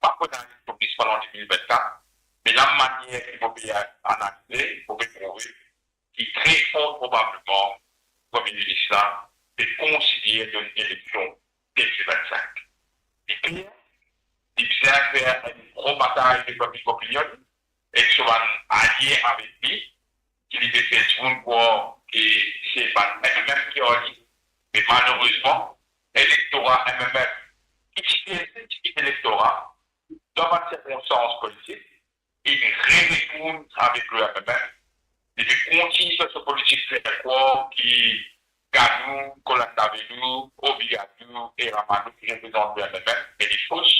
pa pou ena eleksion minisipal an de mil vennkat, me lamanier ki mo pe analize, mo pe trouve tre for probableman, Premie Minis la pe konsider donn eleksion de mil vinn-sink. Li pe, li bizin fer enn gro batay de piblik opinion ek so bann alie avek li, ki li pe fer dimoun krwar ki se bann M M M ki ar li. Me malerezman, elektora M M M, ki ti fer sa tipik elektora, dan bann sirkonstans politik, inn retourn avek le M M M. Li pe kontign fer so politik, fer krwar ki Gadou, Colin Davelou, Obi Gadou e Ramanou ki reprezant le M M M, me li fos,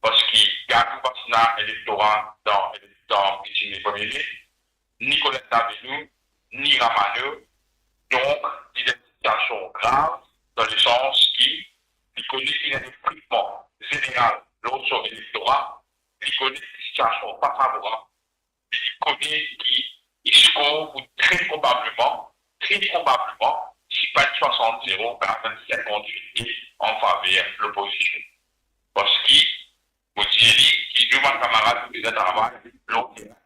parski Gadou pa ti ena elektora dan, dan miting le premie me, ni Colin Davelou, ni Ramanou. Donk, li dan enn sitiasion grav, dan lesans ki li kone ki ena enn efritman zeneral lor so elektora, li kone ki sitiasion pa favorab, li kone ki li skor pou tre probableman, tre probableman, si pa enn swasant zero, be enn sinkant-wit an faver lopozision. Parski, mo dir li, ki tou bann kamarad ki bizin travay lor terin,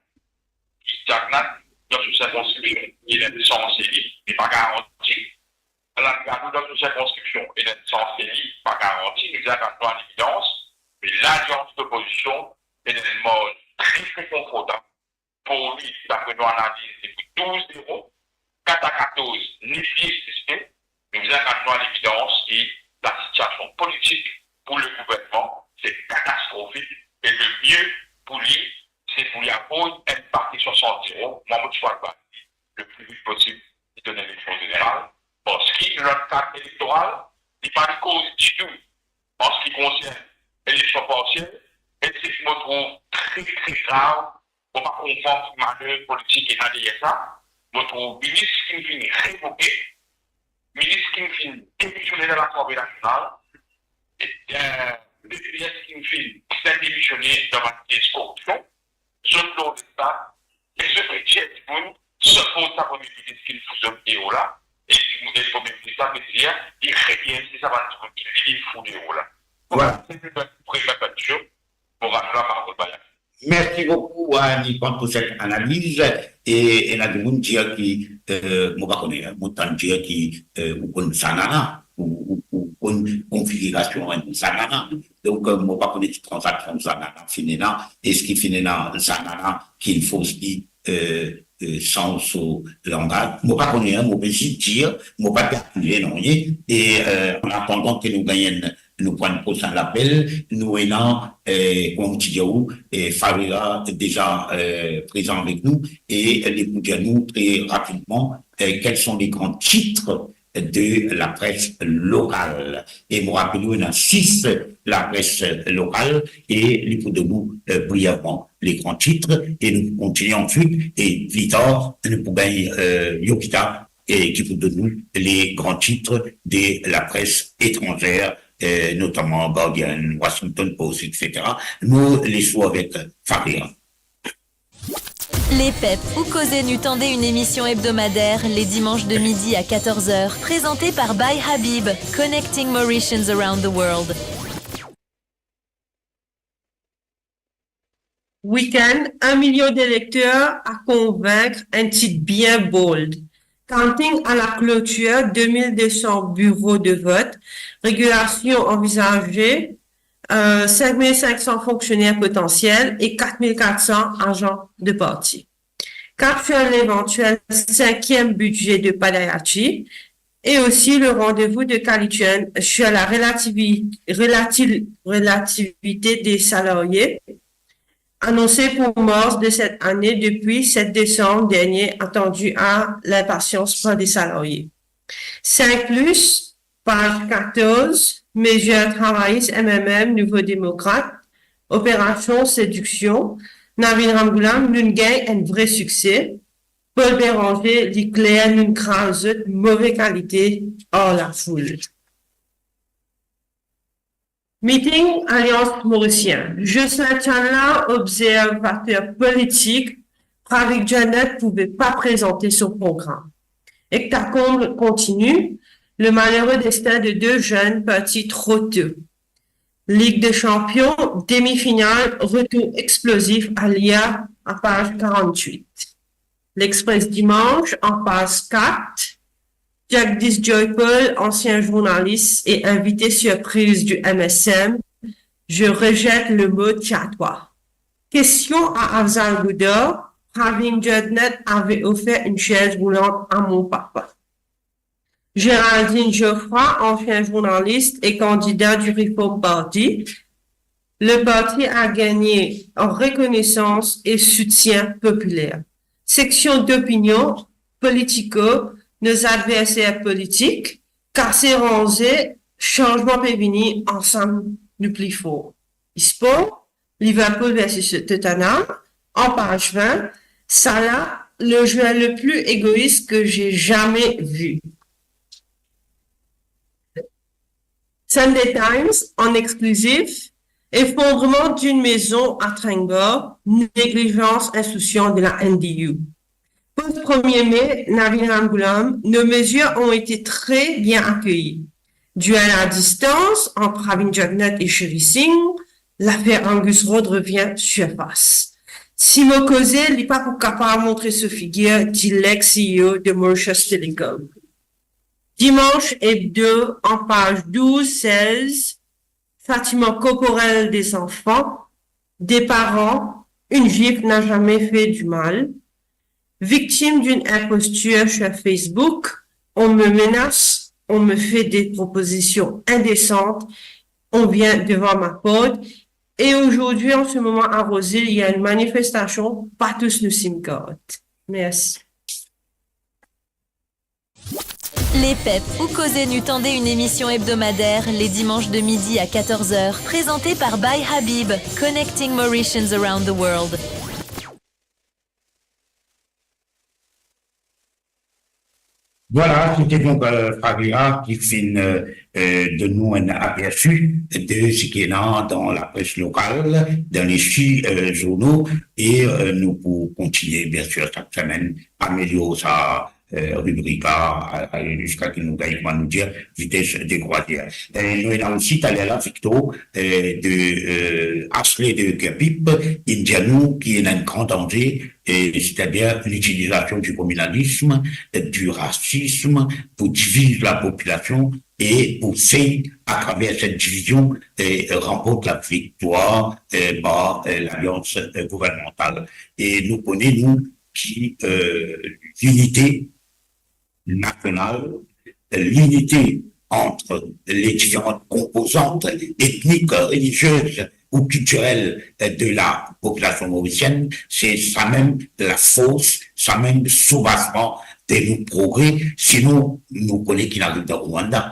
ki Jack Nat, dan so sirkonskripsion, li ena enn sans li, li pa garanti. Alan Gadou, dan so sirkonskripsion, ena enn sans li, pa garanti. Nou bizin gard nou a levidans, me lalians lopozision ena enn marz tre, tre konfortab. Pou li, dapre nou analiz, li pou douz zero, kat a katorz, ni pli egziste. Nou bizin gard nou a levidans ki lasitiasion politik pou le gouvernman, se katastrofik, e le mie pou li, se pou li avoy enn pake swasant zero. Mwa, mo ti pou advais li, le pli vit posib, li donn eleksion zeneral, parski lot kad elektoral, li pa inn koz ditou an se ki konsern eleksion parsiel, e seki mo trouv tre, tre grav, mo pa konpran ki manev politik ena deryer sa. Mo trouv minis ki finn revoke, minis ki finn demisione dan Lasanble Nasional, e, eh, D P S ki finn bizin demisione dan bann kes koripsion. Zot lor leta, e zot pe dir dimoun, siport sa Premie Minis ki finn fout zot deor la, e, e Premie Minis la pe dir, li remèrsie sa bann dimoun ki li, li finn fout deor la. Voilà. Premie kestion, mo rann laparol, baya. Mersi boukou, Nicole, pou set analiz. E, ena dimoun dir ki, eh, mo pa kone, mo tann dir ki, eh, ou konn Xanana, ou, ou, ou konn konfigirasion enn Xanana. Donk, eh, mo pa kone ki tranzaksion Xanana finn ena, eski finn ena Xanana ki fors li, eh, eh, sanz so langaz. Mo pa kone, mo pe zis dir, mo pa pe akize nanye. E, eh, an atandan ki nou gagn enn nou pran prosin lapel, nou ena, eh, kouma ti dir ou, eh, Favera deza, eh, prezan avek nou, e li pou dir nou tre rapidman, eh, quels sont les grands titres de la presse locale. E mo rapel ou, ena sis lapres lokal, e li pou donn nou, eh, brievman les grands titres, e nou kontinie answit, e pli tar, nou pou gagn, eh, Yokita, e ki pou donn nou les grands titres de la presse étrangère, eh, notamment Guardian, Washington Post, et cetera. Nou les ou avek Favera. Lepep, ou koze nou, tande, une émission hebdomadaire les dimanches de midi à quatorze heures, présentée par By Habib, connecting Mauritians around the world. Week-end, un million d'électeurs à convaincre, un titre bien bold. Counting à la clôture, deux mille deux cents bureaux de vote, régulation envisagée, euh, cinq mille cinq cents fonctionnaires potentiels et quatre mille quatre cents agents de parti. Cap sur l'éventuel cinquième budget de Padayachee et aussi le rendez-vous de Kalitchun sur la relativi-, relati-, relativité des salariés, annoncé pour mars de cette année depuis sept décembre dernier, attendu à l'impatience par des salariés. Cinq plus, page quatorze, mesures travaillistes M M M, Nouveaux Démocrates, opération séduction, Navin Ramgoolam, nou'nn gagn enn vre sikse. Paul Béranger, li kler, nou'nn kraz zot, move kalite, ar lafoul. Meeting Alliance Mauricienne. Jocelyn Tchanla, observateur politique, Pravic Janet pouvait pas présenter son programme. Hectacongle continue, le malheureux destin de deux jeunes partis trop tôt. Ligue des Champions, demi-finale, retour explosif à l'I A à page quarante-huit. L'Express Dimanche, en page quatre, Jagdish Joypal, ancien journaliste et invité surprise du M S M, je rejette le mot catois. Question à Afzal Gouda, Pravin Jugnauth avait offert une chaise roulante à mon papa. Géraldine Geoffroy, ancien journaliste et candidat du Reform Party, le parti a gagné en reconnaissance et soutien populaire. Section d'opinion, Politico, nos adversaires politiques, kase ranze, sanzman pe vini, ansam nou pli for. Spor, Liverpool versus Tottenham, en page vingt, Salah, le joueur le plus égoïste que j'ai jamais vu. Sunday Times, en exclusif, effondrement d'une maison à Tringbor, négligence insouciante de la N D U. Post premier mai, Navin Ramgoolam, nos mesures ont été très bien accueillies. Duel à distance entre Pravin Jugnauth et Sherry Singh, l'affaire Angus Roth revient surface. Si mo koze, li pa pou kapav montre so figir, dir l'ex C E O de Mauritius Telecom. Dimanche Hebdo, en page douze, seize, châtiment corporel des enfants, des parents, une gifle n'a jamais fait du mal. Victime d'une imposture sur Facebook, on me menace, on me fait des propositions indécentes, on vient devant ma porte. Et aujourd'hui, en ce moment, à Rose Hill, il y a une manifestation, pa tous nou sim kart. Merci. Lepep, ou koze nou, tande, une émission hebdomadaire les dimanches de midi à quatorze heures, présentée par By Habib, connecting Mauritians around the world. Vwala, se te donk, euh, Fabiola ki finn, euh, euh, donn nou enn apersi de seki ena dan lapres lokal, dan le sis, euh, zourno, e, euh, nou pou kontinie, biensir, sak semenn, amelior sa, euh, ribrik la, a, a, ziska ki nou gagn, kouma nou dir, vites de krwazier. E nou ena osi taler la Victor, euh, de, euh, Ashley de Kerpip, inn dir nou ki ena enn gran danze, e setadir l'utilisasion du communalisme, euh, du racisme pour diviser la population et pour essayer, à travers cette division, euh, remporter la victoire, euh, par, euh, l'alliance, euh, gouvernementale. E nou kone, nou, ki, euh, linite nasional, linite ant le diferan konpozant etnik, reliziez ou kiltirel de la popilasion morisienn, se sa mem lafors, sa mem sovazman de nou progre. Sinon, nou kone ki inn ariv dan Rwanda,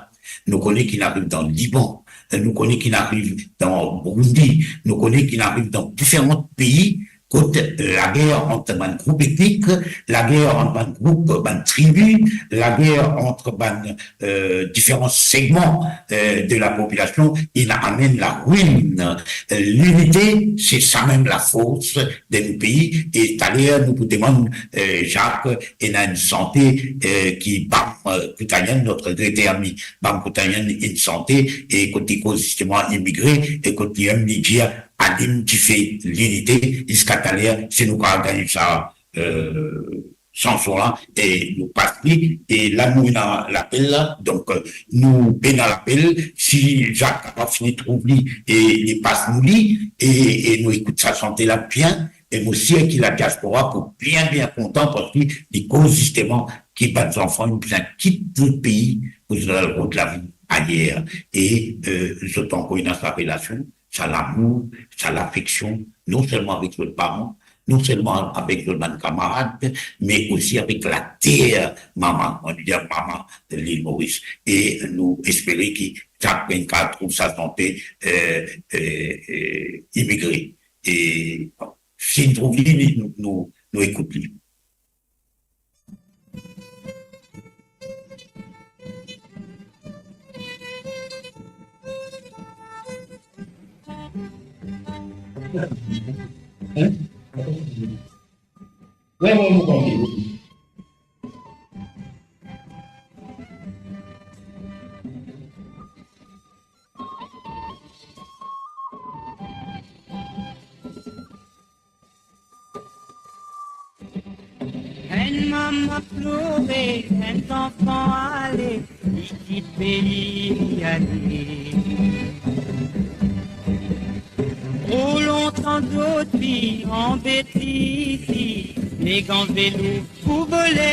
nou kone ki inn ariv dan Liban, nou kone ki inn ariv dan Burundi, nou kone ki inn ariv dan diferan pei kot, euh, lager ant bann group etnik, lager ant bann group, bann tribi, lager ant bann, euh, diferan segman, euh, de la popilasion, inn amenn larwinn. Linite, se sa mem lafors de nou pei. E taler, nou pou demann, euh, Jacques, ena enn sante, euh, ki bann, euh, kout inn, notre gre dermi, bann kout inn, enn sante, e kot li koz zisteman imigre, e kot li mem li dir, alim dife linite, ziska taler, si nou kapav gagn sa, euh, sanson la, e nou pas li, e la nou ena lapel la, donk, euh, nou pena lapel, si Jacques kapav fini trouv li, e li pas nou li, e, e nou ekout sa sante la bien, e mo sir ki ladiaspora pou bien, bien kontan, parski li koz zisteman ki bann zanfan inn bizin kit zot pei pou zot al rod lavi ayer, e, euh, zot ankor ena sa relasion, sa lamour, sa lafeksion, non selman avek zot paran, non selman avek zot bann kamarad, me osi avek later mama, nou dir mama Lil Moris. E nou espere ki sa pou kapav trouv sa sante, euh, euh, euh, imigre. E si nou trouv li, nou, nou, nou ekout li. Mama plore, enn zanfan ale, li kit pei li ale. Tro lontan zot ti anbet isi, legan velour pou voler.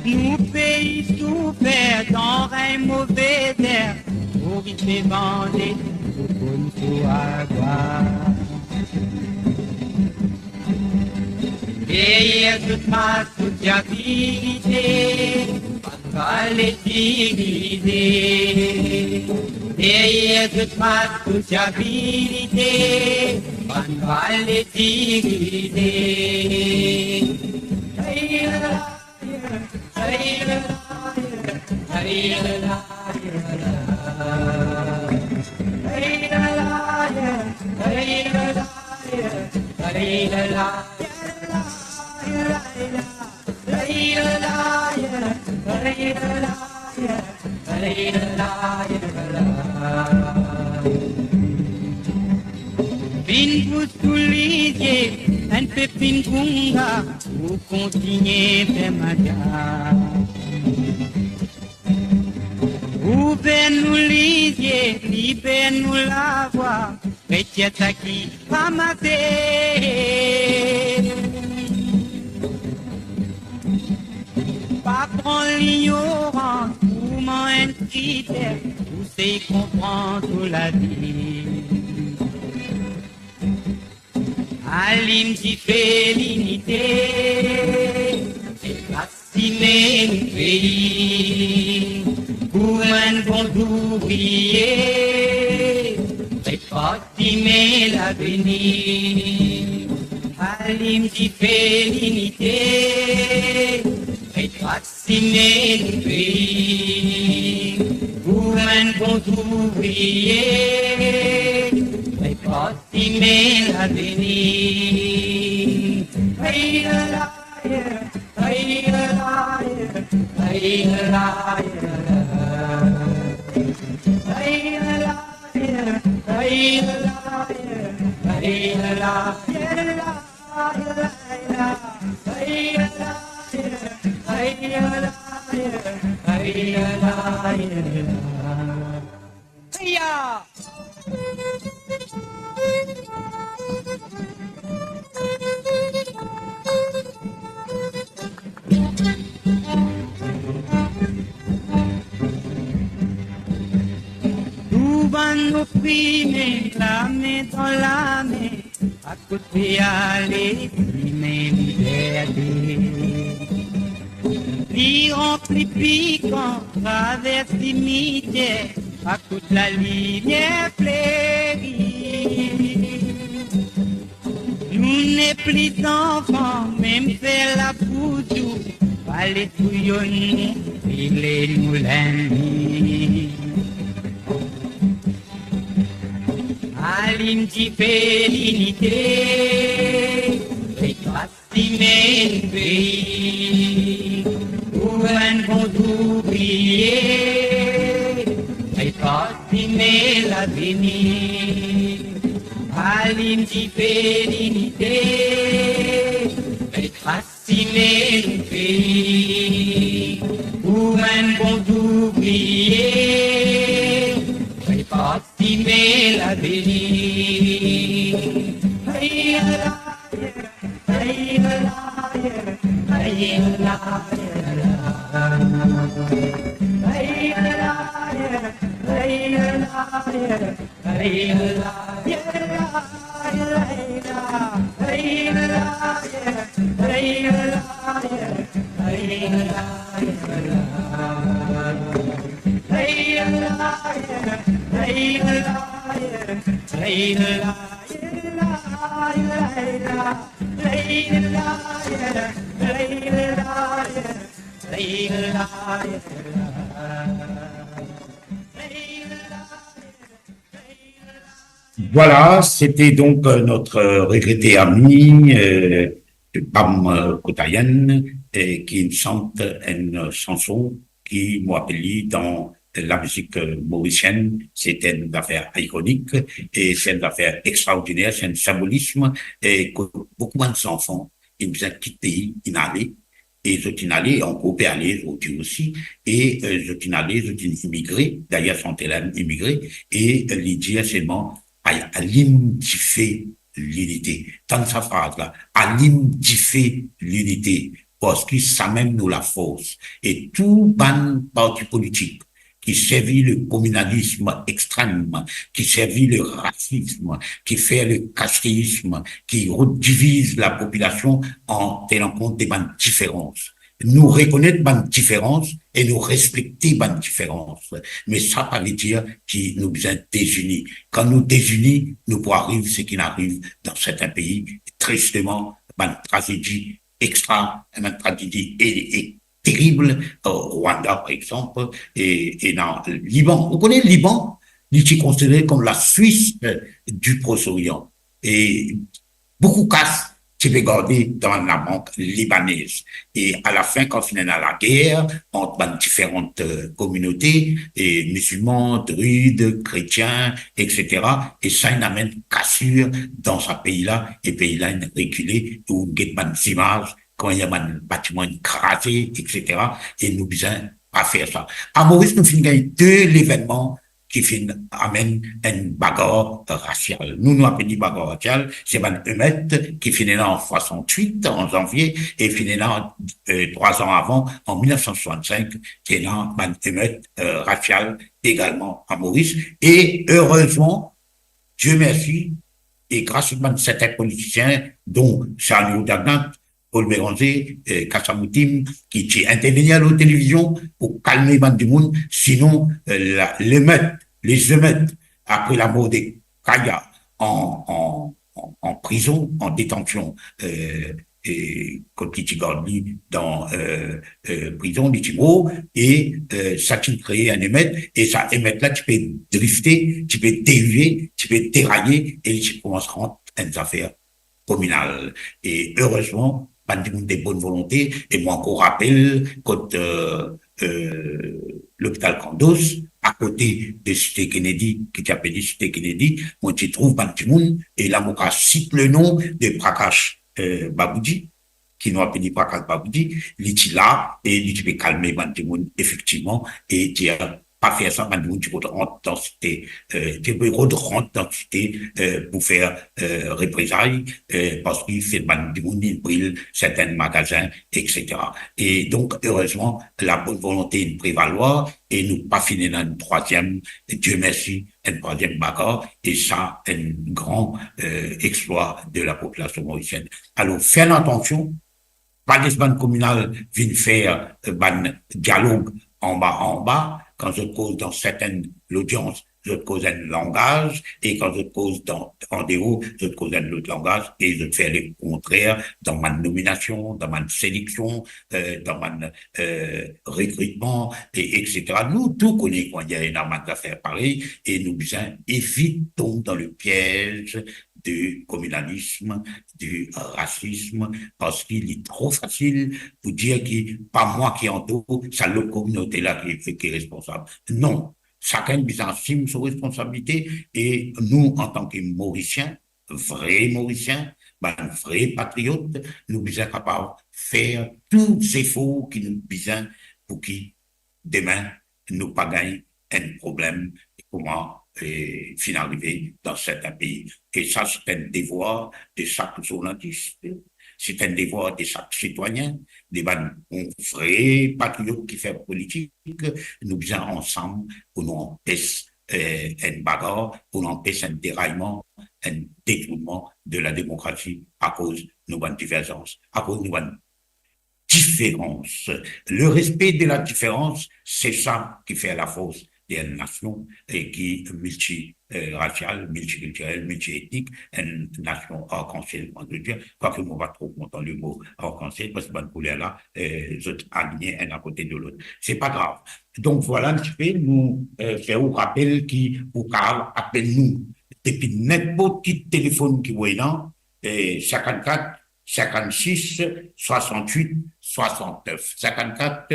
Nou pei soufer, danre, move zer, lori pe vande, pou konn so agwa. Deryer zot mask, zot ti abize, bann vale dirize. Deryer zot mask, zot ti abize, bann vale dirize. Finn bous nou lizie, enn pe finn kounga, pou kontinie fer maga. Ouver nou lizie, liber nou lavwa, retir sa ki pa maze. Pa pran lignorans kouma enn kriter, pou sey konpran so lavi. Alim dife linite, e sime nou pei, kouma enn bon zouvrie, prepar sime lavenir. Alim dife linite, prepar sime nou pei, kouma enn bon zouvrie, prepar sime lavenir. Hey la la, yeah. Hey la la, yeah. Hey la la, yeah. Hey la la, yeah. Hey la la, yeah. Hey la la, yeah. Hey la la, yeah. Hey la la, yeah. Hey la la, yeah. Hey ya! Tou bann oprime, lame dan lame, pa kot pe ale, sime liberte. Li ranpli pikan, travers simitier, pa kot lalimier fleri. Nou nepli zanfan, mem fer labous, pa les bouyon, vile nou lennmi. Alim dife linite, prepar sime nou pei, pou enn bon zouvrie, prepar sime lavenir. Alim dife linite, prepar sime nou pei, pou enn bon zouvrie, prepar sime lavenir. Hey la la, yeah. Hey la la, yeah. Hey la la, yeah. Hey la la, yeah. Hey la la, yeah. Voilà, c'était donc, euh, notre, euh, regretté ami, euh, Bam, euh, Kotayan, euh, qui nous chante une chanson qui, mo apel li, dans lamizik, euh, morisienn, se enn zafer ikonik, e se enn zafer extraordiner, se enn sinbolism, e kot boukou bann zanfan, inn bizin kit pei, inn ale, e zot inn ale, e ankor pe ale zordi osi, e, euh, zot inn ale, zot inn imigre, dayer Santela inn imigre, e, euh, li dir selman, "Al-, alim dife linite." Tann sa fraz la, "Alim dife linite," parski samem nou lafors. E tou bann parti politik ki servi le kominalism extrem, ki servi le rasism, ki fer le kasteism, ki rediviz lapopilasion an tenan kont de bann diferans. Nou rekonet bann diferans e nou respekte bann diferans. Me sa pa ve dir ki nou bizin dezini. Kan nou dezini, nou pou ariv seki inn ariv dan sertin pei. Tristeman, bann trazedi extra, bann trazedi e, e terib, euh, Rwanda, par exanp, e, e dan Liban. Ou kone Liban, li ti konsidere kom la Swis, euh, di Proche-Orient. E boukou kas ti pe garde dan labank libanez. E alafin, kan finn ena lager ant bann diferan, euh, kominote, e mizilman, drid, kretien, et cetera, e sa inn amenn kasir dan sa pei la, e pei la inn rekile, ou get bann zimaz, kan ena bann batiman inn kraze, et cetera, e nou bizin pa fer sa. A Moris, nou finn gagn de levennman ki finn amenn enn bagar rasial. Nou, nou apel li bagar rasial, se bann emet ki finn ena an swasant-wit, an zanvie, e finn ena, euh, trwa zan avan, an mil nef san swasant-sink, ti ena bann emet, euh, rasial egalman a Moris. E erezman, Dieu merci, e gras a bann sertin politisien, dont Charlie Rodagnat, Paul Bérenger, euh, Kassa Moutim, ki ti intervenir lor televizion pou kalme bann dimoun, sinon, euh, la, lemet, les emeutes, apre lamor de Kaya an, an, an, an prizon, an detansion, euh, e kot ki ti gard li dan, euh, euh, prizon, li ti mor, e, euh, sa ti kree enn emet, e sa emet la ti pe drifte, ti pe derive, ti pe deraye, e li ti koumans rant enn zafer kominal. E erezman, bann dimoun de bonn volonte, e mo ankor rapel kot, euh, euh, lopital Kandos, akote de Site Kennedy, ki ti apel Site Kennedy, mo ti trouv bann dimoun, e la mo kapav sit le nom de Prakash, euh, Babuji, ki nou apel li Prakash Babuji, li ti la, e li ti pe kalme bann dimoun, efektivman, e dir, pa fer sa, bann dimoun ti rod rant dan site, euh, ti pe rod rant dan site, euh, pou fer, euh, reprezay, euh, parski fer bann dimoun inn bril sertin magazin, et cetera. E donk, erezman, la bonn volonte inn prevalwar e nou pa finn ena enn trwaziem, Dieu merci, enn trwaziem bagar, e sa, enn gran, euh, explwa de lapopilasion morisienn. Alor, fer atansion, pa les bann kominal vinn fer, euh, bann dialog anba anba, kan zot koz dan sertin lodians, zot koz enn langaz, e kan zot koz dan, an deor, zot koz enn lot langaz, e zot fer lekontrer dan bann nominasion, dan bann seleksion, euh, dan bann, euh, rekritman, e, et cetera. Nou tou kone kouma ena bann zafer parey, e nou bizin evit tonbe dan le piez de kominalism, de rasism, parski li tro fasil pou dir ki pa mwa ki an tor, sa lot kominote la ki, ki responsab. Non, sakenn bizin asim so responsabilite, e nou, antan ki Morisien, vre Morisien, bann vre patriot, nou bizin kapav fer tou zefor ki nou bizin pou ki demin nou pa gagn enn problem kouma, eh, finn arive dan sertin pei. E sa, se enn devwar de sak zournalis, se enn devwar de sak sitwayin, de bann vre patriot ki fer politik. Nou bizin ansam pou nou anpes, eh, enn bagar, pou nou anpes enn derayman, enn detournman de la demokrasi akoz nou bann diverzans, akoz nou bann diferans. Le respe de la diferans, se sa ki fer lafors de enn nasion, e ki milti, eh, rasial, miltikiltirel, miltietnik, enn nasion arkansiel, mo dir, kwake mo pa tro kontan le mo arkansiel, parski bann kouler la, eh, zot alinye enn akote de lot. Se pa grav. Donk, vwala enn tipe, nou, eh, fer ou rapel ki ou kapav apel nou depi ninport ki telefonn ki ou ena, eh, sinkannkat, sinkannsis, swasannwit, swasannef. Sinkannkat,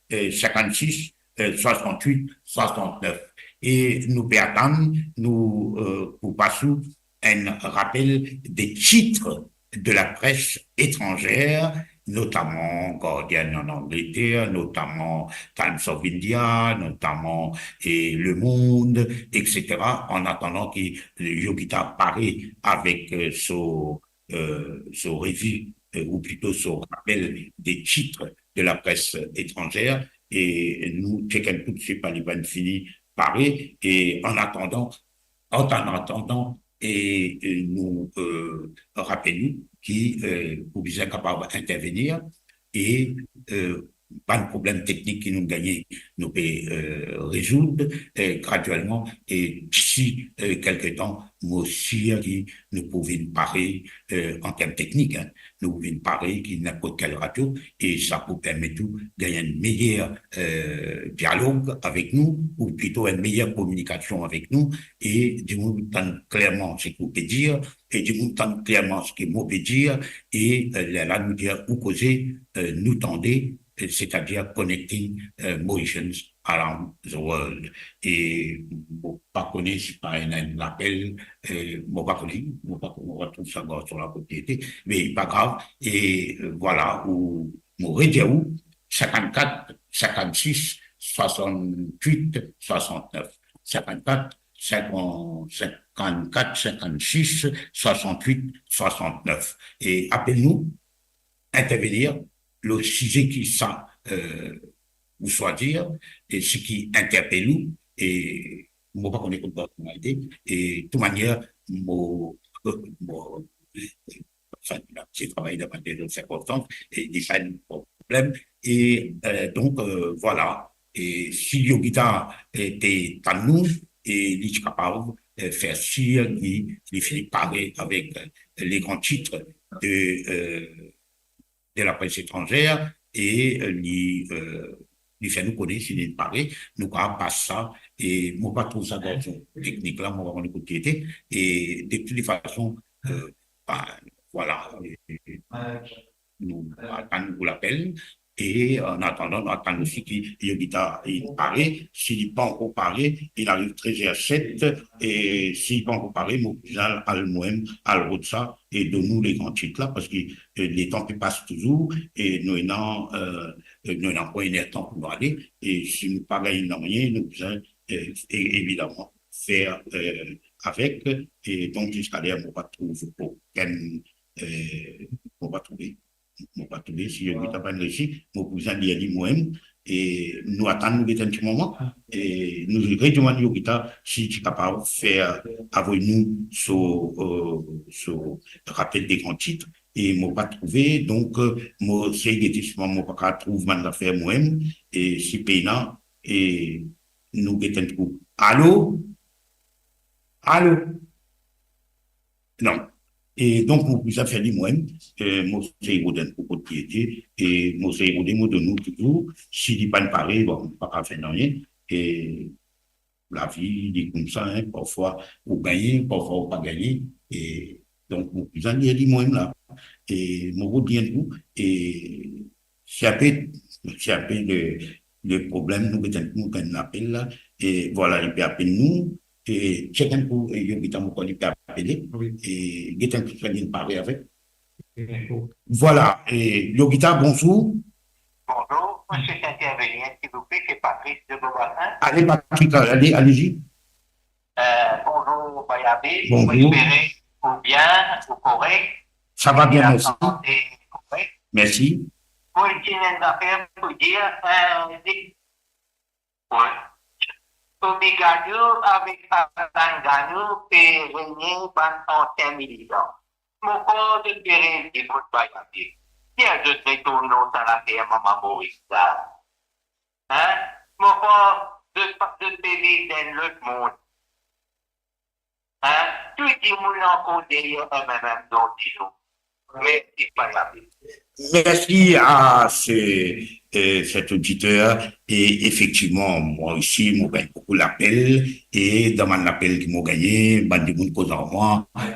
eh, sinkannsis, euh, soixante-huit soixante-neuf. E nou pe atann, nou, euh, pou pas ou enn rapel de titre de la presse étrangère, notamment Guardian en Angleterre, notamment Times of India, notamment, eh, Le Monde, et cetera, en attendant ki Yogita pare avek, euh, so, euh, so revi, euh, ou plito so rapel de titre de la presse étrangère, e nou check enn kou si pa li pa fini pare, e an atandan, an atandan, e, e nou, euh, rapel nou ki, euh, ou bizin kapav intervenir e, euh, bann problem teknik ki nou gagne, nou pe, euh, rezoud, euh, graduelman, e disi, euh, kelke tan, mo sir ki nou pou vinn pare, euh, an term teknik, hein, nou pou vinn pare ki ninport kel radio, e sa pou permet ou gagn enn meyer, euh, dialog avek nou, ou plito enn meyer kominikasion avek nou, e dimoun tann klerman seki ou pe dir, e dimoun tann klerman seki mo pe dir, e, euh, lerla nou dir ou koze, euh, nou tande, euh, c'est-à-dire connecting, euh, Mauritians around the world. E mo pa kone si pa ena enn lapel, euh, mo pa kone, mo pa, mo pa trouv sa garson la kot li ete, me pa grav, e, euh, vwala, ou, mo redir ou, sinkannkat, sinkannsis, swasannwit, swasannef. Sinkannkat, sinkannkat, sinkannsis, swasannwit, swasannef. E apel nou, intervenir, le size ki sa, euh, ou swazir, e seki interpel ou, e mo pa kone kot garson la ete, e tou manier, mo, mo, anfin, li ti travay dan bann lezot sirkonstans, e li pa enn problem. E, euh, donk, euh, vwala. E si Yogita, euh, pe tann nou, e li ti kapav, euh, fer sir ki li fini pare avek, euh, le gran tit de, euh, de la presse étrangère, e, euh, li, euh, li fer nou kone si li pare, nou kapav pas sa, e mo pa trouv sa garson teknik la, mo pa kone kot li ete, e de toute façon, euh, ben, vwala, e, nou atann pou lapel, e an atandan, nou atann osi ki Yogita li pare, si li pa ankor pare, li ariv trez er set, e si li pa ankor pare, mo bizin al, al mwa mem, al rod sa, e donn nou le gran tit la, parski, euh, letan pe pas touzour, e nou ena, euh, euh, nou ena ankor enn er tan pou nou ale, e si nou pa gagn nanye, nou bizin, euh, e-, evidaman, fer, euh, avek, e donk ziska ler mo pa trouv okenn, euh, mo pa trouve, mo pa trouve, si Yogita pa resi, mo pou bizin lir li mwa mem, e nou atann, nou get enn ti moman, e nou redimann Yogita si li ti kapav fer, avoy nou so, euh, so rapel de gran tit, e mo pa trouve, donk, euh, mo sey gete si mo pa kapav trouv bann zafer mwa mem, e si pena, e nou get enn kou. Alo? Alo? Non. E donk, mo pou bizin fer li mwa mem, e mo sey rod enn kou kot li ete, e mo sey rode, mo donn ou touzour, si li pa pare, bon, pa kapav fer nanye, e lavi, li koumsa, hein, parfwa ou gagne, parfwa ou pa gagne, e donk, mo pou bizin lir li mwa mem la, e mo revinn tou, e se inpe, se inpe le, le problem, nou get enn, nou get enn lapel la, e vwala, li pe apel nou, e check enn kou, e Yogita, mo krwar li pe apele, wi, e get enn kou si li pare avek. Vwala, e Yogita, bonzour. Bonjour, monsieur intervenir, s'il vous plaît, c'est Patrice de Beaubassin. Allez, Patrick, allez, allez-y. Euh, bonjour, Bayabe. Bonjour. Vous espérez, vous bien, vous correct? Ça va bien, merci. La santé correct. Merci. Mo ti ena enn zafer pou dir, euh, Wi. Obigadio avek Pasanganou pe renie bann ansien militan. Mo krwar zot pe redi kot Bayabe. Ki zot retourn lor sa lafer mama Moris la? Hein? Mo krwar zot pa, zot pe viv dan enn lot mond. Hein? Tou dimoun ankor deryer M M M zordi zour. Mersi, Bayabe. Mersi a se, euh, cet auditeur. E efektivman, mwa osi, mo gagn boukou lapel. E dan bann lapel ki mo gagne, bann dimoun koz ar mwa,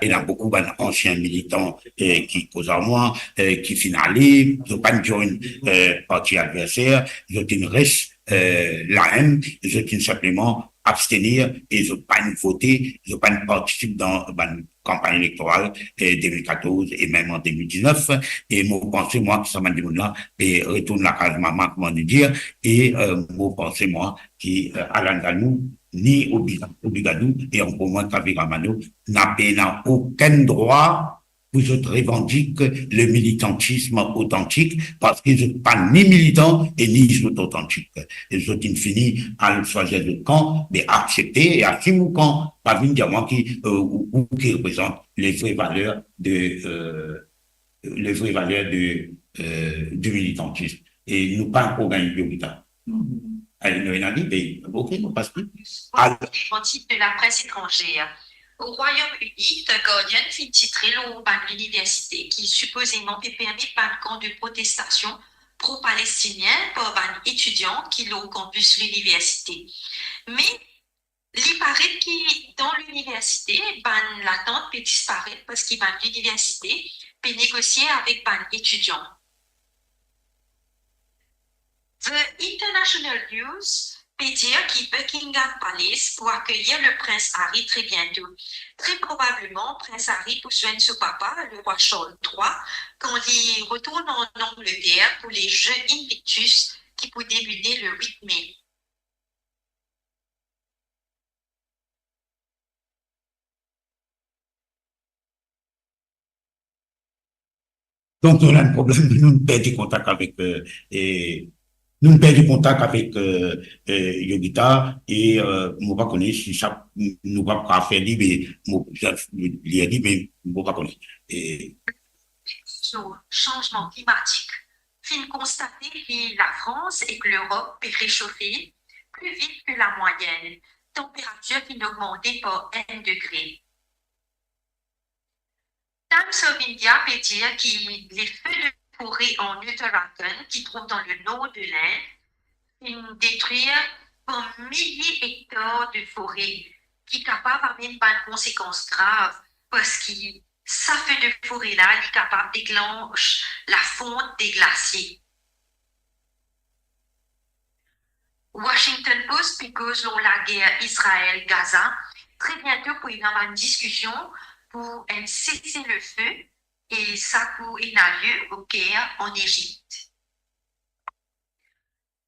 ena boukou bann ansien militan, euh, ki koz ar mwa, euh, ki finn ale, zot pa join, euh, parti adverser, zot inn res eh, laenn, zot inn sinpleman abstenir e zot pa'nn vote, zot pa'nn partisip dan bann kanpagn elektoral, eh, de mil katorz e mem an de mil diznef. E mo panse, mwa, ki sa bann dimoun la pe retourn lakaz mama, kouma nou dir, e, eh, mo panse, mwa, ki, eh, Alan Ganou, ni Obi-, Obigadou, e ankor mwin Kavira Mano, napa okenn drwa pou zot revandik le militantism otantik, parski zot pa ni militan e ni zot otantik. E zot inn fini al swazir zot kan, me aksepte e asim ou kan, pa vinn dir mwa ki, eh, ou, ou ki reprezant le vre valer de, eh, le vre valer de, eh, du militantism. E nou pa ankor gagn Yogita. Mhm. Allez, nou ena li, be, ok, nou pas li. Al- Politique de la presse étrangère. Au Royaume-Uni, The Guardian finn titre lor bann liniversite ki sipozeman pe permet bann kan de protestasion pro-palestinien par bann etidian ki lor kanpis liniversite. Me li paret ki dan liniversite, bann latant pe disparet parski bann liniversite pe negosie avek bann etidian. The International News pe dir ki Buckingham Palace pou akeyir le prins Harry tre biento. Tre probableman, prins Harry pou zwenn so papa, lerwa Charles trwa, kan li retourn an Angleter pou le Jeux Invictus ki pou debite le wit me. Donk, nou ena enn problem, nou perdi kontak avek, eh, e nou perdi kontak avek, eh, eh, Yogita, e, eh, mo pa kone si sa, nou pa kapav fer li, me mo, li, li, me mo pa kone. E Lor sanzman klimatik, finn konstate ki Lafrans ek Lerop pe resofe pli vit ki lamwayenn, tanperatir finn ogmante par enn degre. Times of India pe dir ki le feu de forêt en Uttarakhand, ki trouv dan lenor de Lind, finn detrir par milie ektar de fore, ki kapav amenn bann konsekans grav, parski sa feu de forêt la, li kapav deklansh lafont de glasie. Washington Post pe koz lor lager Israel-Gaza. Tre biento pou ena bann diskision pou enn cessez-le-feu, e sa pou ena lie au Caire, en Égypte.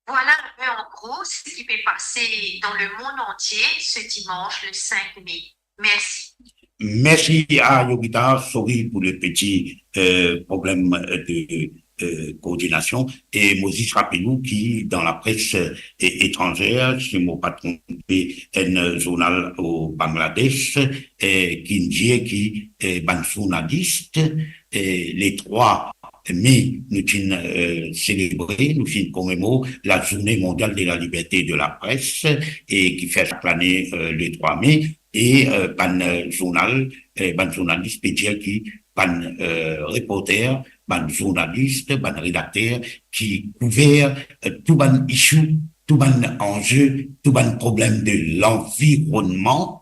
Vwala enpe an gro seki pe pase dan lemond antie se dimanz le sink me. Mersi. Mersi a Yogita, sorry pou le peti, eh, problem de, eh, koordinasion. E mo zis rapel ou ki dan lapres, eh, etranzer, si mo pa tronpe, enn zournal o Bangladesh, eh, ki dir ki, eh, bann zournalis, eh, le trwa me, nou ti'nn, eh, selebre, nou ti'nn komemor la Journée mondiale de la liberté de la presse, e ki fer sak lane, eh, le trwa me, e, eh, bann, eh, zournal, eh, bann zournalis pe dir ki bann, eh, reporter, bann zournalis, bann redakter ki kouver, eh, tou bann issue, tou bann anze, tou bann problem de lanvironnman,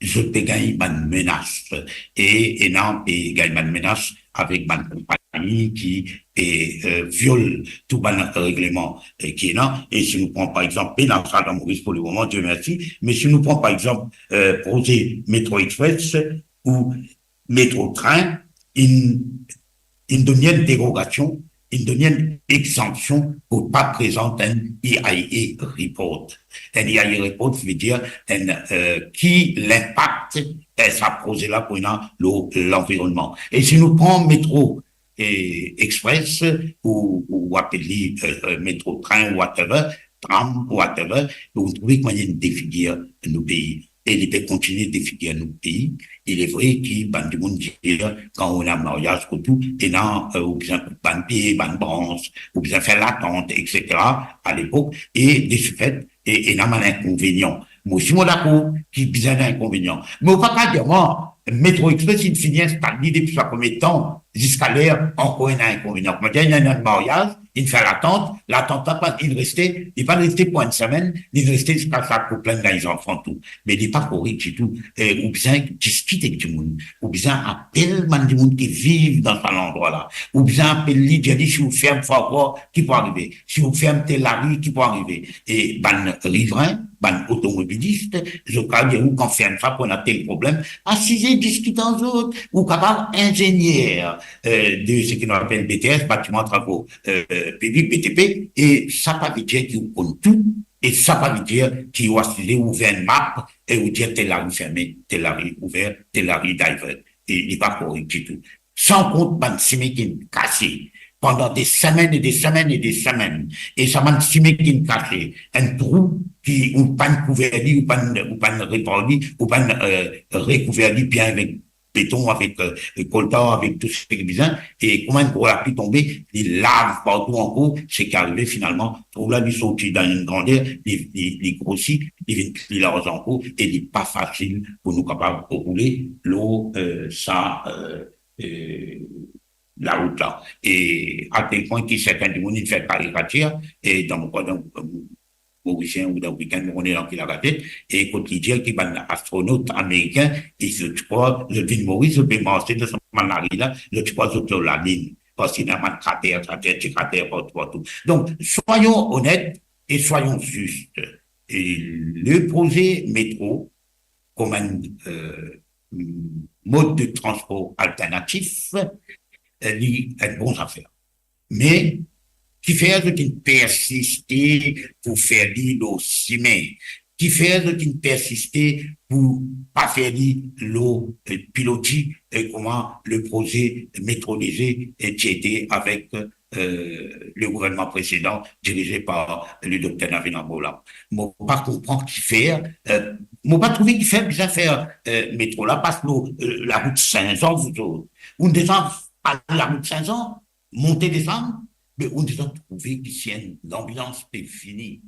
zot pe gagn bann menas. E ena pe gagn bann menas avek bann konpagni ki pe, eh, viol tou bann regleman, eh, ki ena. E si nou pran par exanp, pena sa dan Moris pou lemoman, Dieu merci, me si nou pran par exanp, eh, proze Metro Express ou Metro Tren, inn, inn donn li enn derogasion, inn donn li enn exanpsion pou pa prezant enn E I A report. Enn E I A report, sa ve dir enn, eh, ki linpak, eh, sa proze la pou ena lor lanvironnman. E si nou pran Metro, eh, Express, ou, ou apel li, eh, eh, Metro Tren, whatever, tram, whatever, ou trouve kouma li inn defigir nou pei. E li pe kontinie defigir nou pei. Il est vrai ki bann dimoun dir, kan ou ena maryaz kot ou, ena, eh, ou bizin koup bann pie, bann brans, ou bizin fer latant, et cetera, a lepok, e de ce fait, e, ena bann inkonvenian. Mo osi mo dakor ki bizin ena inkonvenian. Me ou pa kapav dir mwa, Metro Express, inn fini instal li depi sa konbien tan? ziska ler ankor ena inkonvenian. Kouma dir, ena enn maryaz, inn fer latant, latant la pa, inn reste, li pa reste pou enn semenn, li reste ziska sa koup la inn gagn zanfan tou. Me li pa korek ditou. Eh, ou bizin diskit ek dimoun, ou bizin apel bann dimoun ki viv dan sa landrwa la, ou bizin apel li, dir li, si ou ferm fwa ankor, ki pou arive? Si ou ferm tel lari, ki pou arive? E bann riverin, bann otomobilis, zot kapav dir ou, kan ferm sa pou ena tel problem, asize, diskit ar zot. Ou kapav inzenier, eh, de seki nou apel B T S, batiman travo, eh, piblik, B T P, e sa pa ve dir ki ou konn tou, e sa pa ve dir ki ou asize, ou ouver enn map, e ou dir tel lari ferme, tel lari ouver, tel lari divert. E li pa korek ditou. San kont bann simin ki'nn kase pandan de semenn e de semenn e de semenn. E sa bann simin ki'nn kase, enn trou ki ou pa'nn kouver li, ou pa'nn, ou pa'nn repar li, ou pa'nn, eh, rekouver li bien avek beton, avek, eh, kolta, avek tou seki bizin. E kouma enn gro lapli tonbe, li lav partou ankor, seki arive finalman, trou la li sorti dan enn grander, li, li, li grosi, li vinn pli larz ankor, e li pa fasil pou nou kapav roule lor, eh, sa, eh, eh, larout la. E atel pwin ki sertin dimoun inn fer karikatir, e dan mo krwar dan Morisien ou dan Wikenn, mo konn dan ki lagazet, e kot li dir ki bann astronot amerikin, e zot ti krwar, zot vinn Moris, zot pe marse dan sa bann lari la, zot ti krwar zot lor Lalinn, parski ena bann krater, krater, ti krater partou, partou. Donk, soyons honnêtes et soyons justes. Et le projet métro, kouma enn, eh, mod de transpor alternatif, eh, li enn bon zafer. Me kifer zot inn persiste pou fer li lor simin? Kifer zot inn persiste pou pa fer li lor, eh, piloti, eh, kouma le proze metrolize, eh, ti ete avek, eh, le gouvernman presedan dirize par le dokter Navin Ramgoolam? Mo pa konpran kifer, eh, mo pa trouve kifer bizin fer, eh, metro la pas lor, eh, larout Sin-Zan, zot. Ou deza al larout Sin-Zan, monte desann, me ou deza trouve ki si enn lanbilans pe vini.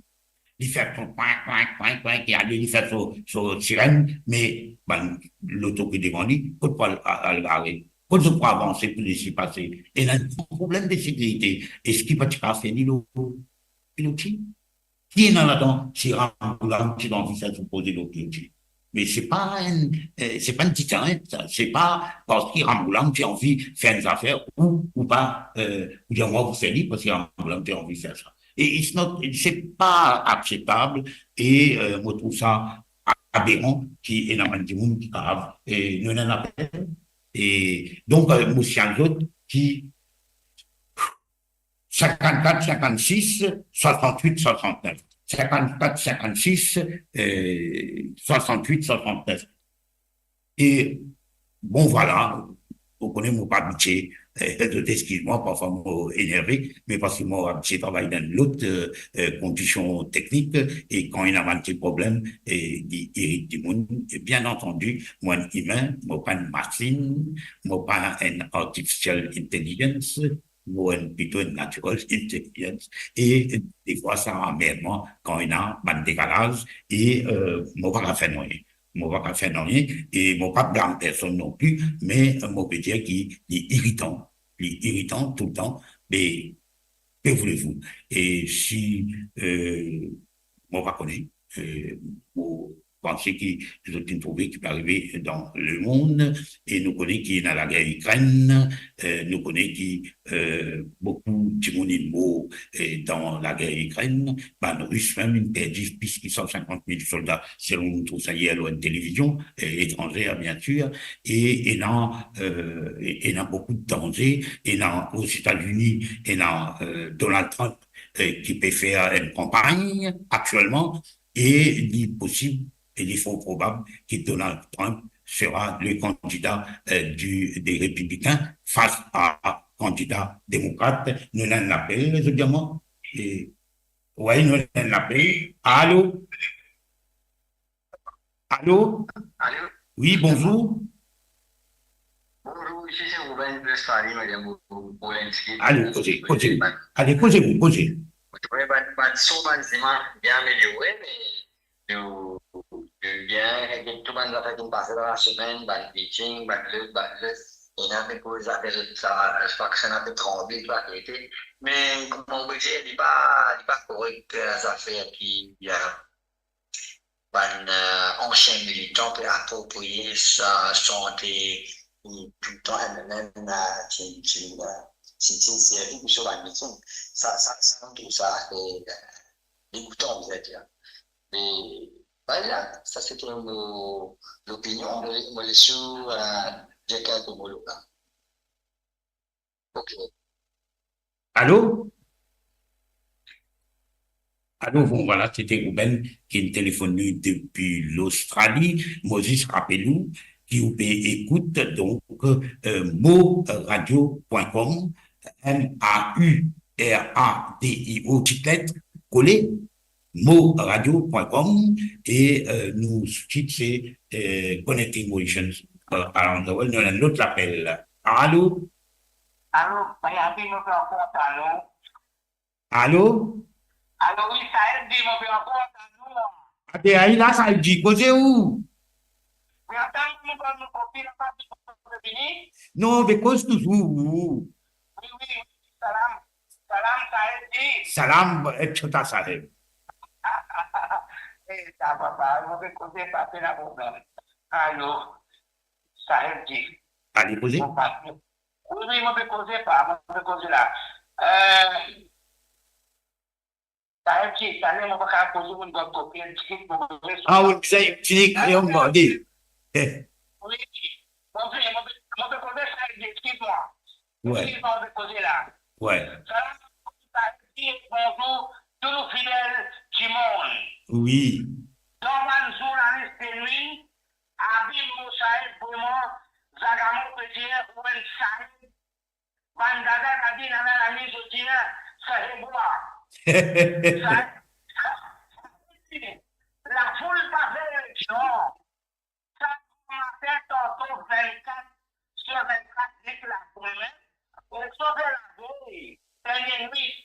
Li fer son kwin, kwin, kwin, kwin, ki ale, li fer so, so sirenn, me bann loto ki devan li, kot pou al, al gare? Kot zot pou avanse pou les pase? Ena enn gran problem de sekirite. Eski pa ti kapav fer li lor piloti? Ki ena ladan, si Ramgoolam ti anvi fer so proze lor piloti? Me se pa enn, eh, se pa enn ditan, sa. Se pa parski Ramgoolam ti anvi fer enn zafer ou, ou pa, eh, ou dir mwa pou fer li parski Ramgoolam ti anvi fer sa. E it's not, se pa akseptab e, eh, mo trouv sa aberan ki ena bann dimoun ki kapav, e nou ena lapel. E donk, eh, mo signal zot ki sinkannkat sinkannsis swasannwit swasannef. Sinkannkat sinkannsis, eh, swasannwit swasannef. E bon, vwala, ou kone mo pa abitie, eh, zot eskiz mwa, parfwa mo enerve, me parski mo abitie travay dan lot, eh, eh, kondision teknik, e kan ena bann ti problem, e li irit dimoun, e bien antandi, mo enn imin, mo pa enn masinn, mo pa enn artificial intelligence, mo enn plito enn natural intelligence, e defwa sa amer mwa kan ena bann dekalaz, e, eh, mo pa kapav fer nanye. Mo pa kapav fer nanye, e mo pa blam personn non pli, me mo pe dir ki li iritan, li iritan toultan, me que voulez-vous? E si, eh, mo pa kone, eh, mo panse ki zot inn trouve ki pe arive dan lemond, e nou kone ki ena lager Ikrenn, eh, nou kone ki, eh, boukou dimoun inn mor, eh, dan lager Ikrenn, bann Ris mem inn perdi plis ki san sinkant mil solda, selon nou trouv sa yer lor enn televizion, eh, etranzer, bien sir, e ena, eh, ena boukou danze, ena Ozetazini, ena, eh, Donald Trump, eh, ki pe fer enn kanpagn aktielman, e li posib, e li for probab ki Donald Trump sera le candidat, eh, du, des Républicains face à candidat démocrate. Nou ena enn lapel, zot dir mwa. E, wi, nou ena enn lapel. Alo? Alo? Alo? Wi, bonzour. Bonzour, isi se Ruben Prestali, Madame Polenski. Ale, koze, koze. Ale, koze, koze. Wi, bann, bann son, bann imaz bien ameliore, me nou, nou bien, avek tou bann zafer ki pase dan lasemenn, bann pitching, bann lot, bann lot. Ena pe koz zafer sa, sa ki sa ena pe tranble, pa verite. Me kouma ou pe dir, li pa, li pa korek, eh, zafer ki, eh, bann, eh, ansien militan pe apropriye sa, sante, ki touletan M M M, eh, ti, ti, eh, ti, ti servi pou so bann miting. Sa, sa, sa, nou trouv sa, eh, degoutan, bizin dir. Me, vwala, sa se te mo, lopinion. Mo, mo les ou, eh, dir kelke mo lor sa. Ok. Alo? Alo, bon, vwala, se te Ruben ki telefonn nou depi Lostrali. Mo zis rapel ou ki ou pe ekout, donk, eh, mauradio point com, M A U R A D I O, tigit kole, mauradio point com, e, eh, nou soutit se, eh, Connecting Mauritians, eh, around the world. Nou ena lot lapel. Alo? Alo, Saïd Dji, mo pe ankor antann ou. Alo? Alo, wi, Saïd Dji, mo pe ankor antann ou. Abe, ayi la, Saïd Dji, koze ou? Wi, antann nou, nou kopi la, pa fini. Non, be koz touzour. Wi, wi, wi. Salam. Salam, Saïd Dji. Salam, eh, tota Saïd. Eh, sa va pa, mo pe koze pa, pena problem. Alo, Saïd Dji. Ale, koze. Mo pa, wi, wi, mo pe koze pa, mo pe koze la. Eh, Saïd Dji, sa, mo pa kapav koze, mo kot kopi, enn tigit, mo koze. Ah, wi, sa, ti nek, eh, on va dire. Eh. Wi, mo pe, mo pe, mo pe koze, Saïd Dji, eskiz mwa. Wi. Eskiz mwa, mo pe koze la. Wi. Salam, Saïd Dji, bonzour, tou nou fidel dimoun. Wi. Dan bann zournalis de nwi, Abim mo Saïd, vreman, zagamo pe dir, ou enn Saïd, bann dada, dadi, nana, nani, zot dir, Saïd bwa. Saïd, lafoul pa fer eleksion. Sa gramatin, tanto vennkat sir vennkat, nek lafoul mem. Eleksion fer lavey, dernie nwit,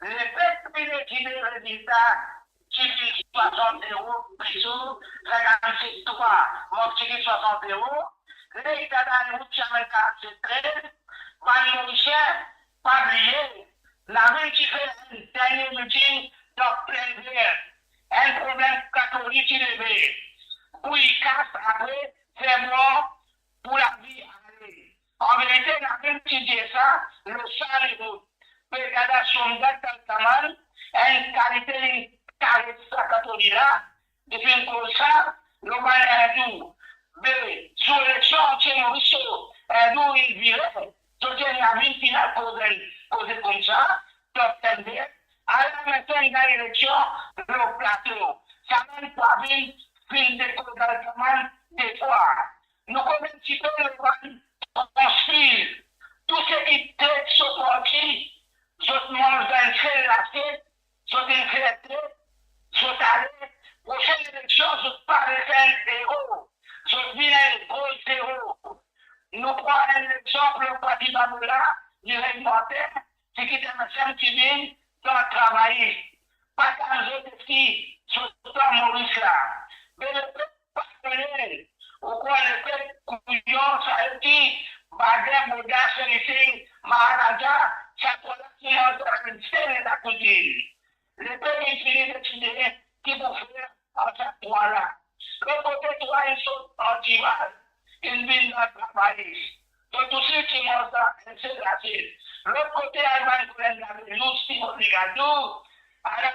lepep finn ekite rezilta, ti finn swasant zero, Piso sinkannsis trwa, Mofti swasant zero, Leita Dani Wout ti amenn karannsis trez, bann Morisien, pa bliye, Lavil ti fer enn dernie miting dan Plennver, enn problem katori ti leve, bouy kas apre, fer bwar pou lavi ale. An verite, Lavil ti dir sa, lor sa lerout, pe gard Soumdad Talkaman, enn kalite linn kares sa katori la, li finn koz sa lor bann Indou. Be, zour eleksion, antie Moris, Indou inn vire, zot ena vinn finn al koz enn koze koumsa, top ten de, ala mem enn gagn eleksion lor plato. Sa bann pwavin finn dekoz Talkaman de fwa. Nou kone enn tipe lor bann konspir. Tou seki tet so parti, zot manz dan enn sel lasiet, zot inn fer tet, zot ale, prosenn eleksion, zot pa refer enn ero, zot vinn enn gro zero. Nou pran enn lexanp, lor parti Baboula, li rey Martin, ti kit enn sem ti vinn dan travayis. Pa tann zot osi, zot dan Moris la. Me lepep pa kone, ou krwar lepep kouyon, sa eti, Badin, Bouda, Seri Singh, Maharaja, sa trwa la ti manz dan enn sel lakouzinn. Lepep inn fini deside ki pou fer ar sa trwa la. Lot kote, trwa inn sot ar dival, inn vinn dan travayis. Zot osi ti manz dan enn sel lasiet. Lot kote, al bann kolonn Lavil, Simon Ligadou, al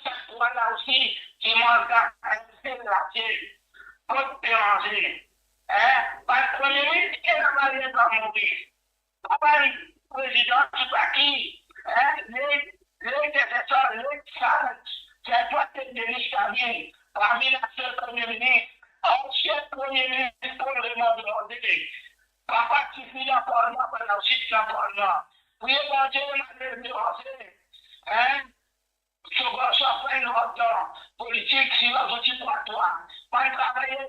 sa trwa la osi ti manz dan enn sel lasiet. Kot pe manze? Hein? Bann premie minis ki ena marie dan Moris. Pa bann prezidan, tipa ki, hein, le, le, le, le, sa, sa, sa, sa, Denis Savin, parmi la sel premie minis, ansien premie minis Paul Raymond Blondet, papa tifi dan parlman, bann la osi ti dan parlman. Priye Bondie, Emmanuel Béranger, hein, so garson pa inn rant dan politik, sinon zot ti pran twa. Bann travayer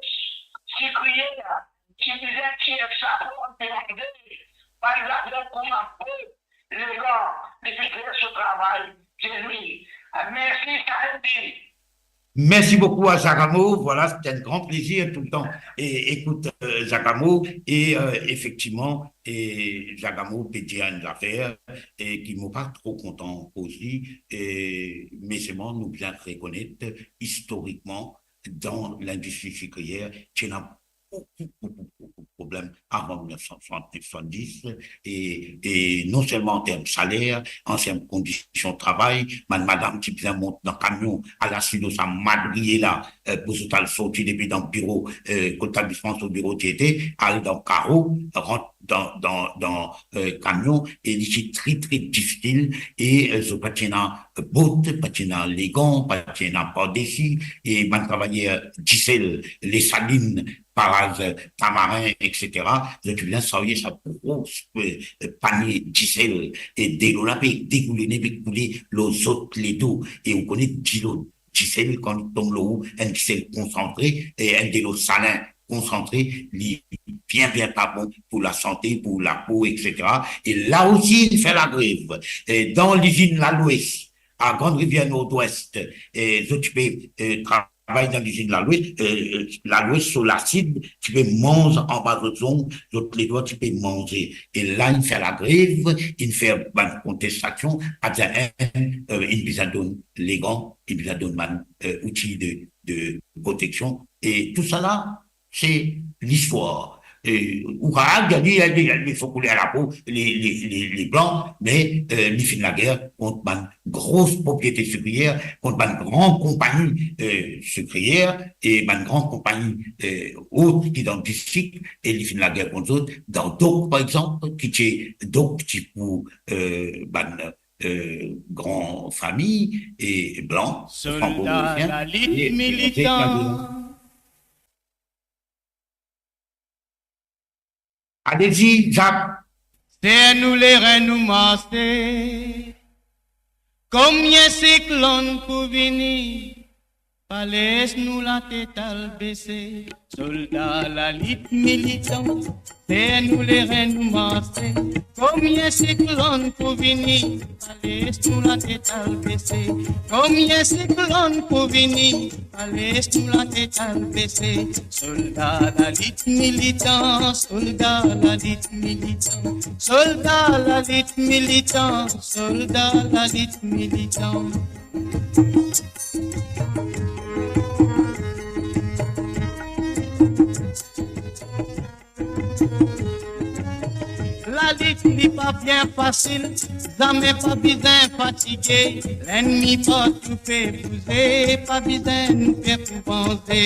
sikriye la, ti bizin tir sa pou demande, bann zafer kouma bo, legan, li finn fer so travay, zenin. Mersi, Saïd Dji. Merci beaucoup à Jacques Amo. Voilà, c'est un grand plaisir tout le temps é, écoute, euh, Jacques Amo. Et, euh, effectivement, et Jacques Amo peut dire une affaire et qui m'a pas trop content aussi. Et, mais seulement, nous bien reconnaître historiquement dans l'industrie sucrière, qui n'a boukou, boukou, boukou problem avan mil nef san swasannnev, swasanndiz, e, e non selman an term saler, an term kondision travay, bann madam ti bizin mont dan kamion, al asiz lor sa madriye la, eh, pou zot al sorti depi dan biro, eh, kot tablisman so biro ti ete, al dan karo, rant dan, dan, dan, eh, kamion, e li ti tre, tre difisil, e, eh, zot pa ti ena bot, pa ti ena legan, pa ti ena pardesi, e bann travayer Disel, Lesalinn, Paraz, Tamarin, et cetera, zot ti bizin sarye sa gro, eh, panie Disel, e delo la pe degoulene, pe koule lor zot ledo, e ou kone dilo Disel, kan li tom lor ou, enn Disel konsantre, e enn delo salin konsantre, li bien, bien pa bon pou lasante, pou lapo, et cetera. E la osi, inn fer lagrev. E dan lizinn Lalwes, a Grande Rivière Nord-Ouest, e zot ti pe, e, travay dan lizinn Lalwes, e, Lalwes so lasid ti pe manz anba zot zong, zot ledwa ti pe manze. E la, inn fer lagrev, inn fer bann kontestasion, pa bizin enn, e, inn bizin donn legan, inn bizin donn bann, e, outi de, de proteksion. E tousala, se listwar. E, ou kapav dir li, li, li, li fek koule lapo, li, li, li, li blan, me, e, li finn lager kont bann gro propriete sikriyer, kont bann gran konpagni, e, sikriyer, e bann gran konpagni, e, ot ki dan distrik, e li finn lager kont zot, dan dok, par exanp, ki ti, dok ti pou, e, bann, e, gran fami, e blan, Solda frankomorisien, lalit e militan. Alezi, Zak. Ser nou lerin nou marse. Komie siklonn pou vini, pa les nou latet al bese. Solda lalit militan, ser nou lerin nou marse. Komie siklonn pou vini, pa les nou latet al bese. Komie siklonn pou vini, pa les nou latet al bese. Solda lalit militan, solda lalit militan, solda lalit militan, solda lalit militan. Lalit li pa bien fasil, zame pa bizin fatige. Lennmi partou pe bouze, pa bizin nou per pou vanze.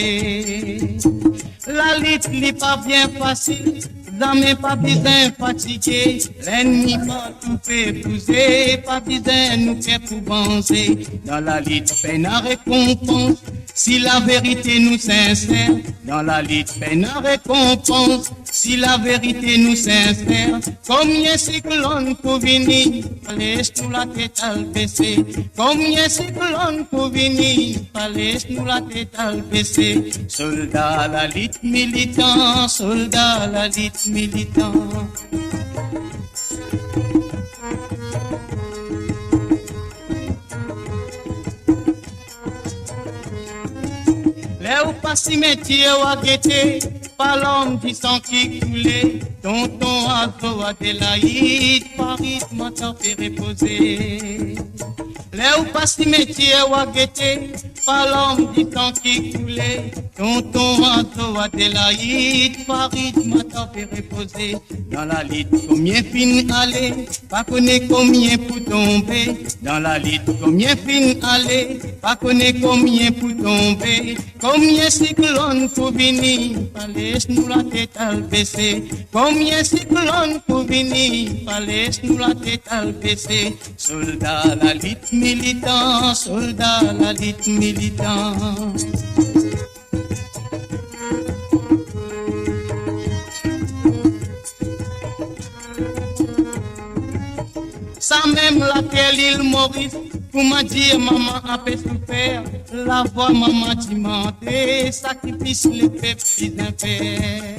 Lalit li pa bien fasil, zame pa bizin fatige. Lennmi partou pe bouze, pa bizin nou per pou vanze. Dan lalit pena rekonpans, si laverite nou sinser. Dan lalit pena rekonpans, si laverite nou sinser. Komie siklonn pou vini, pa les nou latet al bese. Komie siklonn pou vini, pa les nou latet al bese. Solda lalit militan, solda lalit militan. Ler ou pas simetier, wa gete, pa larm di san ki koule. Tonton Azo, Adelaide, Farid, mwa ta pe repoze. Ler ou pas simetier, wa gete, pa larm di san ki koule. Tonton Azo, Adelaide, Farid, mwa ta pe repoze. Dan lalit komie finn ale, pa kone komie pou tonbe. Dan lalit komie finn ale, pa kone komie pou tonbe. Komie siklonn pou vini, pa les nou latet al bese. Komie siklonn pou vini, pa les nou latet al bese. Solda lalit militan, solda lalit militan. Samem later Lil Moris, kouma dir mama ape soufer, lavwa mama ti mande, sakrifis lepep bizin fer.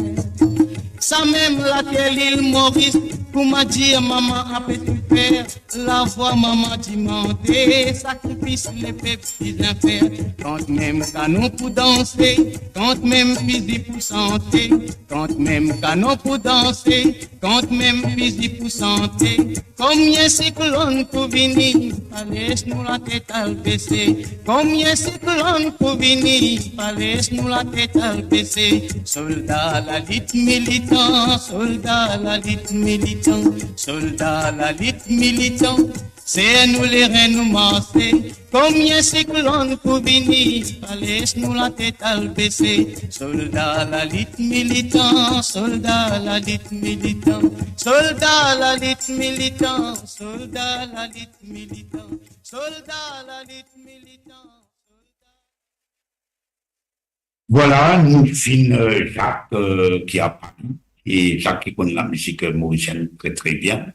Samem later Lil Moris, kouma dir mama ape tou fer, lavwa mama ti monte, sakrifis lepep ti zenfer. Kantmem kanon pou danse, kantmem fizi pou sante, kantmem kanon pou danse, kantmem fizi pou sante. Konbien siklonn pou vini, pa les nou latet al bese. Konbien siklonn pou vini, pa les nou latet al bese. Solda lalit militan, solda lalit militan, solda lalit militan. Ser nou lerin nou marse. Konbien siklonn pou vini, pa les nou latet al bese. Solda lalit militan, solda lalit militan, solda lalit militan, solda lalit militan, solda lalit militan. Vwala, nou finn, euh, Jacques, euh, ki a pale, e Jacques ki konn lamizik, euh, morisienn tre, tre bien,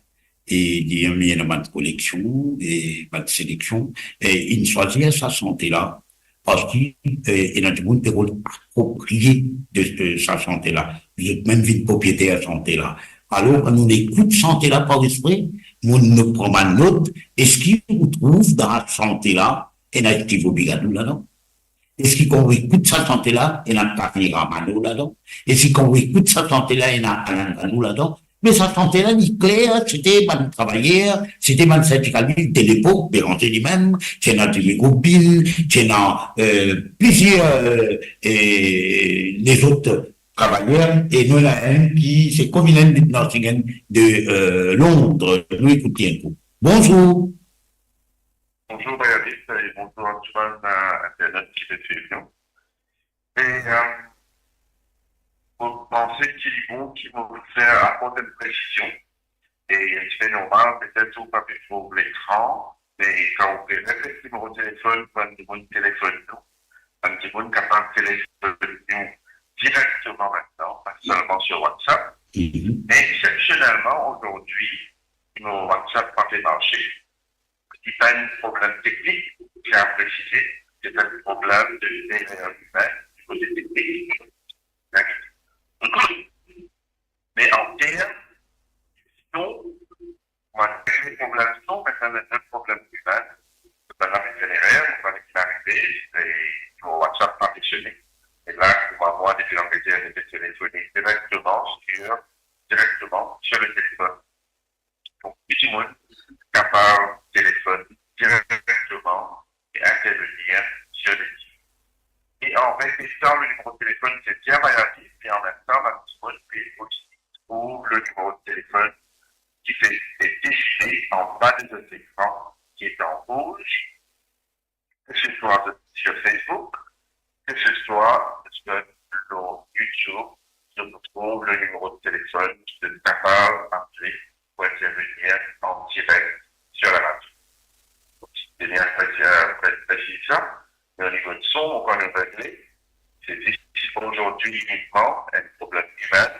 e li mem ena bann koleksion e bann seleksion, e inn swazir sa sante la, parski, euh, ena dimoun pe rod aproprie de, de sa sante la. Zot mem vinn propriyeter sante la. Alor, kan nou ekout sante la par espre, nou, nou pran bann not, eski ou trouv dan sa sante la ena Steve Obigadou ladan? Eski kan ou ekout sa sante la, ena Tafini Ramano ladan? Eski kan ou ekout sa sante la, ena Alain Ganou ladan? Me sa sante la, li kler, se ti bann travayer, se ti bann sindikalis de lepok, Béranger limem, ti ena Dili Robin, ti ena, euh, plizier, euh, e lezot travayer, e nou ena enn ki se Kovilen Nantingen de, euh, Londres, nou ekout li enn kou. Bonzour. Bonzour Bayadis e bonzour a tou bann, euh, internet ki pe swiv nou. E, euh, mo panse ki li bon ki mo fer aport enn presizion. E se normal, petet ou pa pe trouv lekran, me kan ou pe reflekti mo telefonn, bann dimoun telefonn nou, bann dimoun kapav telefonn nou direkteman aster, pa selman sur WhatsApp. Mhm. Me exsepsionelman, azordi, mo WhatsApp pa pe marse. Se pa enn problem teknik, ti a presize, se enn problem de erer imin, kote teknik. Me an term son, mo pa dir problem son, me sa enn problem imin. Sa pa enn erer, mo pa dir ki arive, e mo WhatsApp pa fonksionnen. E la, kouma mwa, depi Langleter, mo pe telefone direkteman sur, direkteman sur le telefon. Pou ki dimoun kapav telefonn direkteman e intervenir sur le site. E an repetan le nimero telefonn, se bien Bayadis, e an mem tan, bann dimoun pe osi trouv le nimero telefonn ki pe defile anba de zot lekran, ki ena an rouz, ke se swa sur Facebook, ke se swa sur, lor YouTube, zot pou trouv le nimero telefonn ki zot kapav apele pou intervenir an direk sur la radio. Donk, si ti ena enn presiz, enn presiz sa, me o nivo de son, mo pa regle, se zis azordi inikman enn problem imin,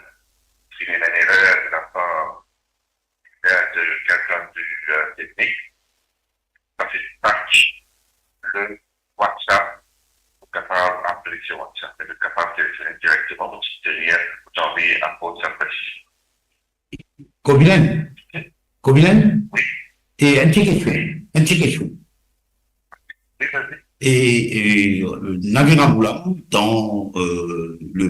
si ena enn erer de lapar de, de, de, de teknik, sa se patch le WhatsApp pou kapav apele sur WhatsApp, e pou kapav telefone direkteman pou soutenir, pou tanbe aport sa presizion. Kobilen, Kobilen, wi, e enn ti kestion, enn ti kestion. Wi, vas-y. E, e, Navina Boulam, dan, euh, le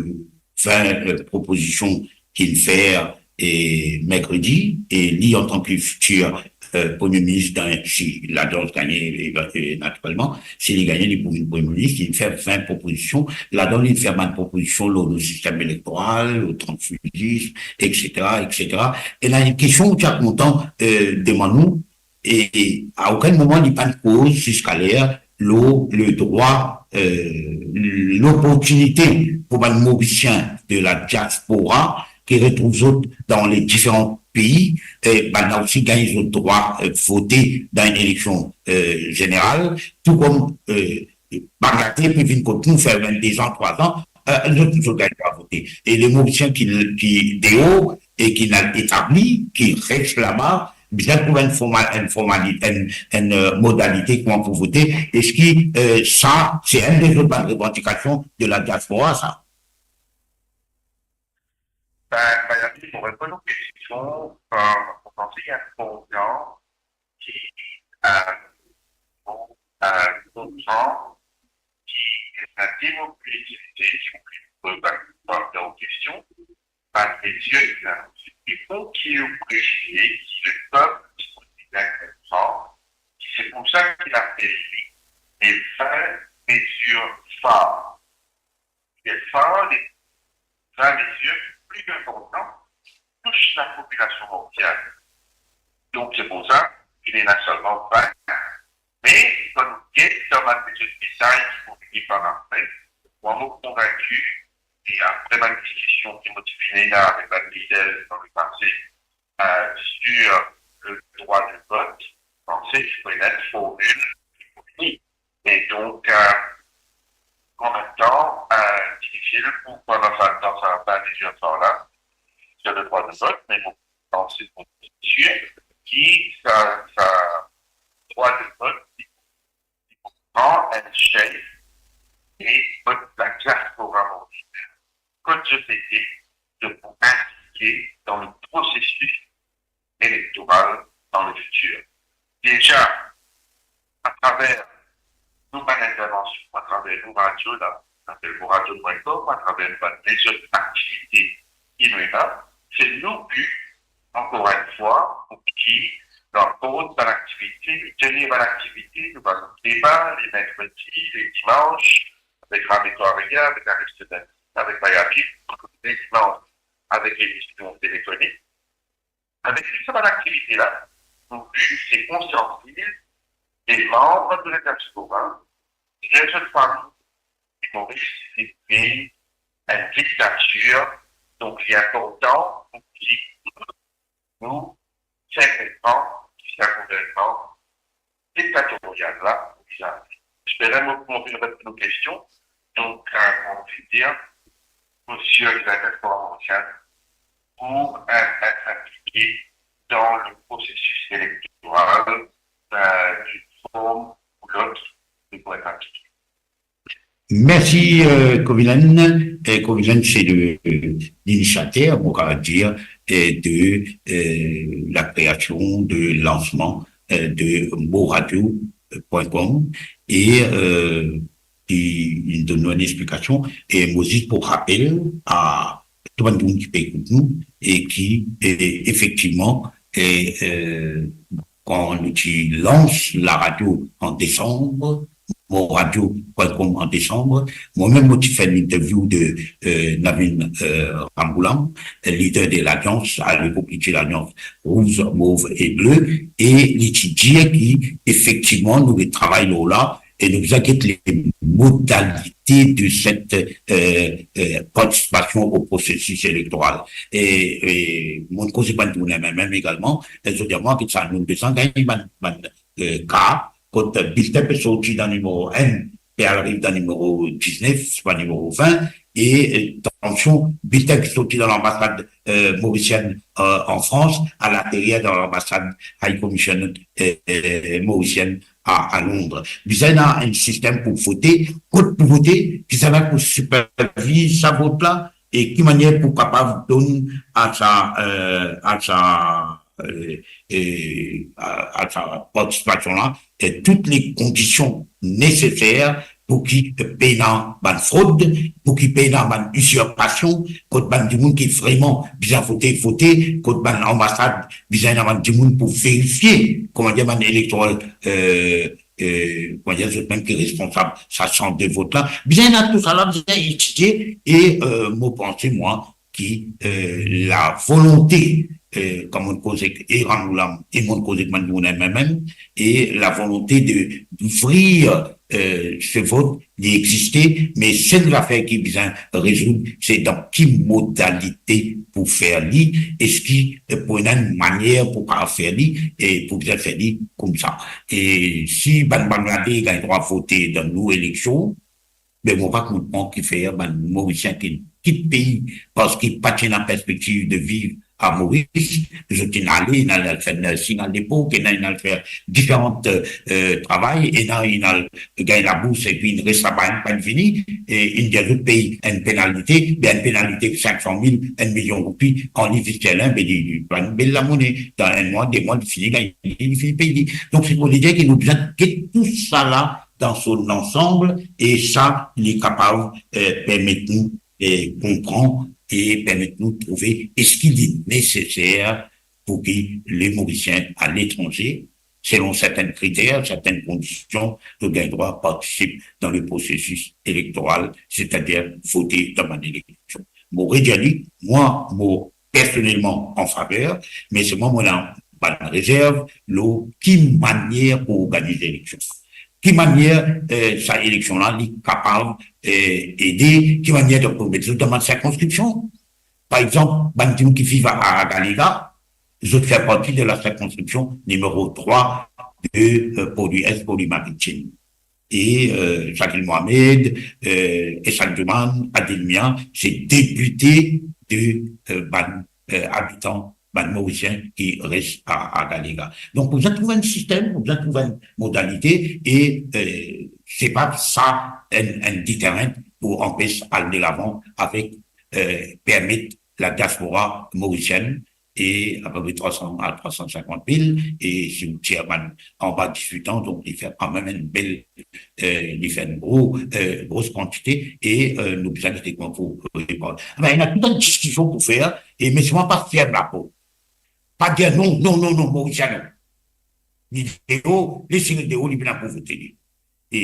vin, euh, propozision ki'nn fer, e, merkredi, e li, antan ki fitir, euh, Premie Minis, dan, si Ladrance gagne, e, e, natirelman, si li gagne, li pou vinn Premie Minis, li'nn fer vin propozision, ladan li'nn fer bann propozision lor nou sistem elektoral, lor transfizism, et cetera, et cetera. E la, enn kestion ki a kontan, euh, demann ou, e a okenn moman li pa'nn koz ziska ler lor le drwa, euh, loportinite pou bann Morisien de la diaspora ki retrouv zot dan le diferan pei, e bann la osi gagn zot drwa, euh, vote dan enn eleksion, euh, zeneral, tou kom, euh, Bagatelle pe vinn kot nou, fer vinn-de-z-an, trwa-z-an, euh, zot, zot gagn drwa vote. E le Morisien ki, ki deor e ki'nn al etabli, ki res laba, bizin trouv enn forma-, enn formali-, enn, enn, euh, modalite kouma pou vote. Eski, euh, sa, se enn de zot bann revandikasion de la diaspora, sa? Ben, Mayami, mo reponn ou kestion, euh, mo panse li inportan ki, euh, nou, euh, konpran ki la demobilizasion ki ou pe poze dan ou kestion, pa de Dieu, la. E pou ki ou presize ki lepep ti konpran ki se pou sa ki la fer li de vin mezir far. Li fer de vin mezir pli inportan tous lapopilasion mondial. Donk, se pou sa ki li ena selman vin. Me, kan nou get dan bann mezir detay ki pou vini par apre, mwa, mo konvinki, e apre bann diskision ki mo ti finn ena avek bann lider dan lepase, euh, sur le droit de vote, panse ki pou ena enn formil ki pou vini. E donk, euh, an mem tan, euh, difisil pou, pandan sa, dan sa, sa vin mezir far la, sur le droit de vote, me mo panse pou sir ki sa, sa drwa de vot, li pou pran enn shape e kot ladiaspora morisien, kot zot ete, zot pou inplike dan le prosesis elektoral dan le fitir. Deza, atraver nou bann intervansion, atraver nou radio la, apel mo radio pwin kom, atraver nou bann lezot aktivite ki nou ena, se nou bi, ankor enn fwa, pou ki, dan kor bann aktivite, nou tenir bann aktivite, nou bann deba, le merkredi, le dimans, avek Ramito Aria, avek Aristotelis, avek Mayami, le dimans, avek lemision telefonik. Avek tou sa bann aktivite la, nou bi se konsiantiz de manm de ladiaspora, dir zot fami ki Moris inn viv enn diktatir, donk li inportan pou ki nou fer konpran ki sa gouvernman diktatorial la pou bizin. Espere mo, mo finn reponn ou kestion. Donk, euh, mo anvi dir, misie le Directeur Provincial, pou, euh, et inplike dan le prosesis elektoral, euh, d'une form ou l'autre, li pou et inplike. Mersi, euh, Kovilen. E Kovilen, se le, linisiater, mo kapav dir, euh, de, euh, lakreasion, de lansman, euh, de moradio pwin kom. E, euh, li, li donn nou enn explikasion. E mo zis pou rapel a tou bann dimoun ki pe ekout nou e ki, e, efektivman, e, euh, kan nou ti lans laradio an desanm, moradio pwin kom an desanm, mwa mem mo ti fer enn interview de, euh, Navin, euh, Ramgoolam, lider de Lalians, a lepok li ti Lalians Rouz, Mov e Ble, e li ti dir ki efektivman nou pe travay lor la, e nou bizin get le modalite de set, euh, euh, partisipasion o prosesis elektoral. E, e mo koze bann dimoun, mem, mem egalman, e zot dir mwa ki sa nou bizin gagn bann, bann, euh, ka, kot bilten pe sorti dan nimero enn, pe ariv dan nimero diznef, swa nimero vin, e, euh, atansion, bilten ki sorti dan lanbasad, euh, morisienn, euh, an Frans, al aterir dan lanbasad High Commission, euh, euh, morisienn a, a Londres. Bizin ena enn sistem pou vote, kot pou vote, kisannla pou siperviz sa vot la, e ki manier pou kapav donn a sa, euh, a sa, euh, e a, a sa partisipasion la, e tou le kondision neseser pou ki pena bann frod, pou ki pena bann izirpasion, kot bann dimoun ki vreman bizin vote, vote, kot bann anbasad bizin ena bann dimoun pou verifie, kouma dir, bann elektoral, euh, euh, kouma dir, zot mem ki responsab sa sant de vot la. Bizin ena tou sa la, bizin etidie e, euh, mo panse, mwa, ki, euh, lavolonte, euh, kan mo koz ek Ramgoolam e mo koz ek bann dimoun mem, e lavolonte de, d'ouvrir, euh, se vot, li existe, me sel zafer ki bizin rezoud, se dan ki modalite pou fer li, eski, euh, pou ena enn manier pou kapav fer li, e pou bizin fer li koumsa. E si bann Bangladech gagn drwa vote dan nou eleksion, me mo pa konpran kifer bann Morisien ki kit pei, parski pa ti ena perspektiv de viv a Moris, zot inn ale, inn al, al fer nursing a lepok, ena inn al fer diferan, eh, travay, ena inn al gagn labours epi inn res laba, inn pa'nn vini, e inn dir zot pey enn penalite, be enn penalite sink san mil, enn milion roupi an liv sterlin, be li, li pa'nn bel lamone, dan enn mwa, de mwa, li fini gagn li, li fini pey li. Donk, se pou dir ke nou bizin get tou sa la dan son ansanm, e sa, li kapav, eh, permet nou, eh, konpran e permet nou trouve eski li neseser pou ki le Morisien aletranze, selon sertin kriter, sertin kondision, zot gagn drwa partisip dan le prosesis elektoral, setadir vote dan bann eleksion. Mo redir li, mwa, mo personelman an faver, me selman mo ena bann rezerv lor ki manier pou organiz eleksion. Ki manier, eh, sa eleksion la, li kapav, eh, ede, ki manier, donk, pou met zot dan bann sirkonskripsion. Par exanp, bann dimoun ki viv a, a Galiga, zot fer parti de la sirkonskripsion nimero trwa de, eh, Pordewi Es, Pordewi Maritim. E, eh, Shakil Mohamed, eh, Ehsan Djouman, Adil Mia, se depite de, eh, bann, eh, abitan, bann Morisien ki res a, a Galiga. Donk, pou bizin trouv enn sistem, pou bizin trouv enn modalite, e, eh, se pa sa enn, enn deterrent pou anpes al delavan avek, eh, permet la diaspora morisienn, e apepre trwa san a trwa san sinkant mil, e si ou tir bann anba diz-wit an, donk li fer kanmem enn bel, eh, li fer enn gro, eh, gros kantite, e, eh, nou bizin gete kouma pou reponn. Me ena tou bann diskision pou fer, e me selman pa ferm laport. Pa dir non, non, non, non, Morisien non. Ni deor, les li deor, li vinn pou vote li. E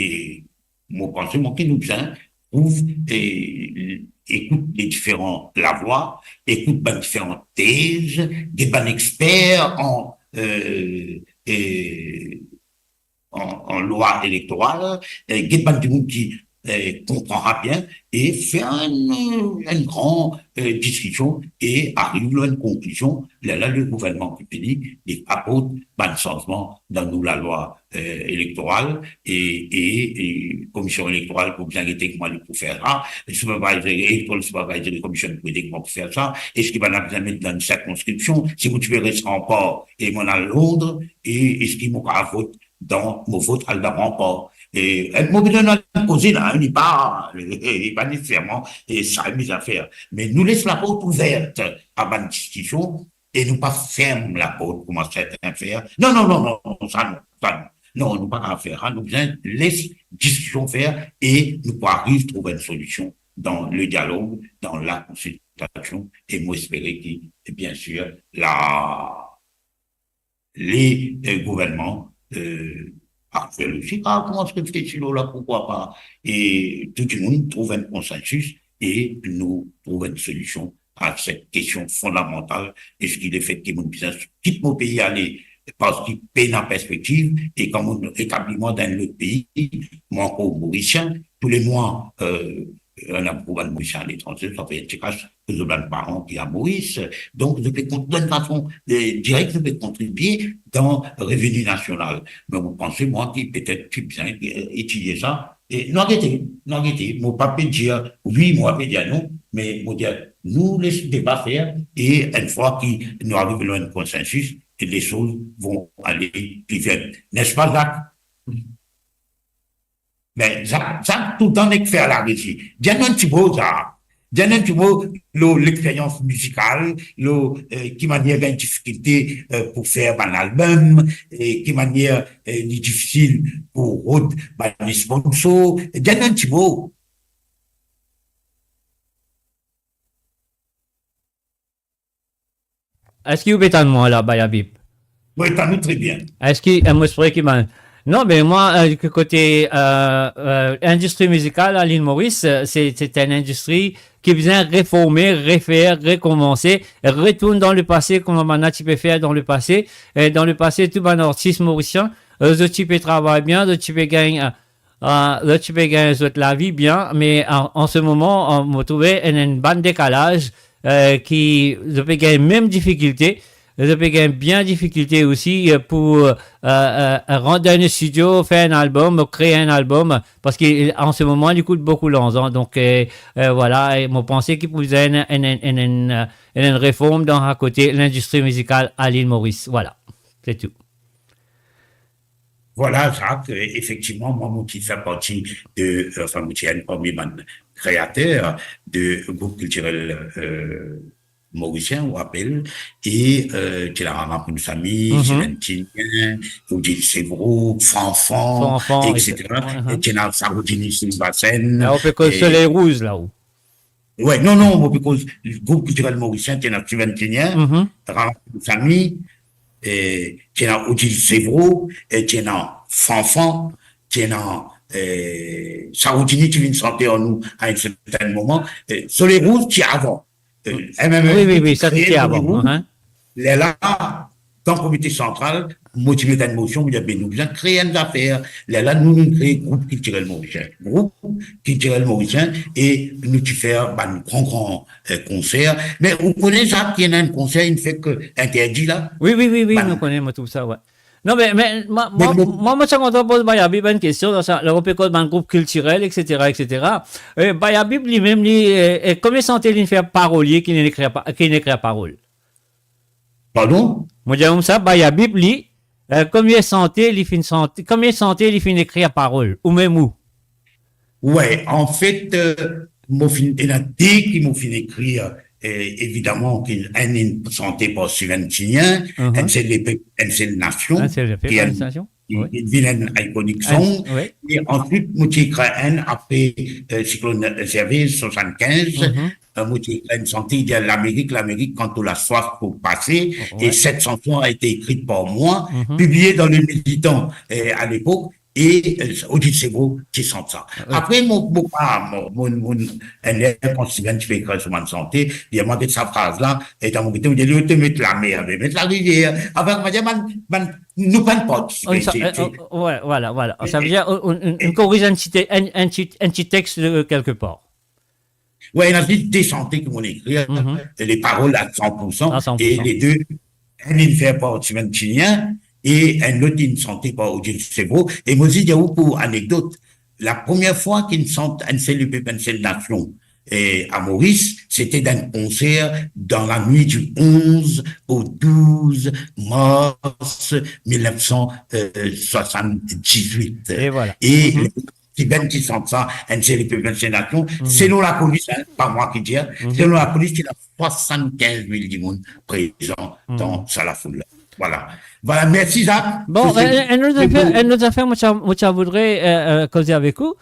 mo panse, mwa, ki nou bizin trouv, e, ekout le diferan lavwa, ekout bann diferan tez, get bann exper an, eh, eh, an, an lwa elektoral, eh, get bann dimoun ki, eh, konpran sa bien, e fer enn, enn gran, eh, diskision e ariv lor enn konklizion, lerla le gouvernman ki vini, li aport bann sanzman dan nou lalwa, eh, elektoral, e, e, e komision elektoral pou bizin gete kouma li pou fer sa, e supervisor, electoral supervisory commission pou gete kouma pou fer sa, eski bann la bizin met dan enn sirkonskripsion, si mo ti pe res Ranpar e mo al Londres, e eski mo kapav vot dan, mo vot al dan Ranpar? E, eh, mo bizin al koze la, li pa, li pa neseserman, e sa, me zafer. Me nou les laport ouver a bann diskision, e nou pa ferm laport kouma sertin fer. Non, non, non, non, non, sa non, sa non. Non, nou pa kapav fer sa, nou bizin les diskision fer e nou pou ariv trouv enn solision dan le dialog, dan la konsiltasion, e mo espere ki, bien sir, la, le, eh, gouvernman, eh, aktiel osi, pa koumans reflesi lor la, poukwa pa, e tou dimoun trouv enn konsensis e nou trouv enn solision a set kestion fondamantal, eski lefet ki mo bizin kit mo pei ale parski pena perspektiv, e kan mo etabli mwa dan enn lot pei, mo ankor Morisien, toulemwa, eh, ena boukou bann Morisien aletranze, sa fer ti kas pou zot bann paran ki a Moris. Donk, zot pe kont-, dan enn fason, eh, direk, zot pe kontribie dan reveni nasional. Me mo panse, mwa, ki petet ti bizin, eh, etidie sa. E nou al gete, nou al gete. Mo pa pe dir wi, mo pa pe dir non, me mo dir, nou les deba fer, e enn fwa ki nou ariv lor enn konsensis, les choses vont aller plus vite. N'est-ce pas, Zak? Me Zak, Zak toultan nek fer larezi. Dir nou enn ti mo, Zak. Dir nou enn ti mo lor lexperyans mizikal, lor, eh, ki manier gagn difikilte, eh, pou fer bann album, e ki manier, eh, li difisil pou rod bann sponsor. Dir nou enn ti mo. Eski ou pe tann mwa la, Bayabip? Wi, tann ou tre bien. Eski, eh, mo espere ki bann, non, be mwa, eh, ki kote, eh, eh, indistri mizikal a Lil Moris, eh, se, se enn indistri ki bizin reforme, refer, rekomanse, retourn dan lepase, kouma bann la ti pe fer dan lepase. E dan lepase, tou bann artis morisien, eh, zot ti pe travay bien, zot ti pe gagn, eh, Ah, zot ti pe gagn zot lavi bien, me an, an se moman, ah, mo trouve ena enn bann dekalaz, eh, ki zot pe gagn mem difikilte. zot pe gagn bien difikilte osi, euh, pou, euh, euh, rant dan enn studio, fer enn album, kre enn album, parski, euh, an se moman, li kout boukou larzan. Donk, euh, euh, vwala, e mo panse ki pou bizin enn, enn, enn, enn, enn, euh, enn, enn reform dan sa kote lindistri mizikal a Lil Moris. Vwala, se tou. Vwala, Zak, euh, efektivman, mwa, mo ti fer parti de, euh, anfin, mo ti enn parmi bann kreater de group kiltirel, euh, morisien, ou apel, e, euh, ti ena Rama Poundsamy, Mhm. Sylvain Tinien, Odile Sevreau, Fanfan, Fanfan, et cetera. Et cetera. Mhm. E ti ena Saroudjini Srinivasan, La, ou pe koz e Soley Rouz, la, ou? Wi, non, non, mo pe koz group kiltirel morisien, ti ena Sylvain Tinien, Mhm. Rama Poundsamy, e ti ena Odile Sevreau, e ti ena Fanfan, ti ena, e, Saroudjini ti vinn sante ar nou a enn sertin moman, e, Soley Rouz ti avan. E, M M F Wi, wi, wi, ti sa ti kre avan, Soley Rouz. Ahan. Lerla, dan komite santral, mo ti met enn mosion, mo dir, "Be, nou bizin kre enn zafer." Lerla, nou, nou kre group kiltirel morisien. Group kiltirel morisien, e nou ti fer bann gran, gran, euh, konser. Me ou kone sa, ki ena enn konser, inn fek interdi la? Wi, wi, wi, wi, Bann nou kone, mo trouv sa, wi. Non, me, me, mwa, Me mwa, nou mwa, mo ti kontan poz Bayabib enn kestion, dan sa, la, ou pe koz bann group kiltirel, et cetera, et cetera. E, Bayabib, limem, li, e, e, konbien sante li fer parol, ki li ekrir pa-, ki li ekrir parol? Pardon? Mo dir ou sa, Bayabib, li, euh, konbien sante li finn sante, konbien sante li finn ekrir parol, ou mem ou? Wi, anfet, euh, mo finn, ena de ki mo finn ekrir, euh, evidaman, ki enn inn sante par Sylvain Tinien, Mhm. Enn sel lepep, enn sel nasion, Enn sel lepep, ki enn enn sel nasion, ki, wi. Ki vinn enn iconic Enn, song. Wi. E answit, mo ti ekrir enn apre, euh, siklonn Gervais, swasannkinz, Mhm. euh, mo ti ekrir enn sante, li dir, "Lamerik, Lamerik, kan to laswaf pou pase," Wi. E cette chanson a été écrite par moi, Mhm. publiée dans Le Militant, euh, à l'époque, e, euh, Odile Sevreau ti sant sa. Wi. Apre, mo, mo pa, mo, mo, mo, enn ler kan Sylvain ti pe ekrir so bann sante, li dir mwa, get sa fraz la, e dan mo kote, mo dir li, "Olie to met lamer, met larivier." Anfin, mo dir, bann, bann, nou pa'nn partisipe, Enn sa-, ti, euh, ti, euh, wi, vwala, vwala. Sa ve dir, on, on, on, on koriz enn ti te-, enn, enn ti, enn ti text, euh, kelkepar. Wi, ena zis de sante ki mo'nn ekrir, Mhm. e le parol a san pour san, A san pour san. E le de, enn inn fer par Sylvain Tinien, e enn lot inn sante par Odile Sevreau. E mo zis dir ou pou anekdot, la première fois ki inn sant Enn sel lepep, enn sel nasion, e, à Maurice, c'était d'un concert dans la nuit du onze au douze mars mille neuf cent soixante-dix-huit. E vwala. E Mhm. Ti bann ti sant sa, Enn sel lepep, enn sel nasion. Mhm. Selon lapolis, hein, pa mwa ki dir, Mhm. selon lapolis, ti ena swasannkinz mil dimoun prezan Mhm. dan sa lafoul la. Vwala. Vwala, mersi, Zak. Bon, Mersi. euh, enn lot zafer, Mersi. Enn lot zafer, mo ti a, mo ti a voudre, euh, euh, koze avek ou.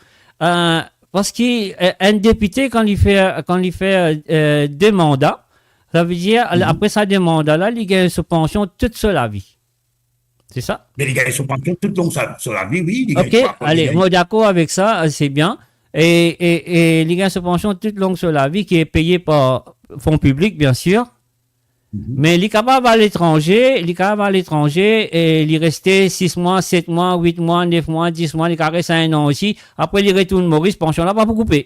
Euh, parski, euh, enn depite, kan li fer, kan li fer, euh, de manda, sa ve dir, Mhm. apre sa de manda la, li gagn so pansion tout so lavi. Se sa? Me li gagn so pansion tout long sa, so lavi, wi, li gagn Ok, twa fwa ale, li gagn. Mo dakor avek sa, se bien. E, e, e li gagn so pansion tout long so lavi, ki e peye par fon piblik, bien sir. Mhm. Me li kapav al etranze, li kapav al etranze, e li reste sis mwa, set mwa, wit mwa, nef mwa, dis mwa, li kapav res enn an osi. Apre li retourn Moris, pansion la pa pou koupe.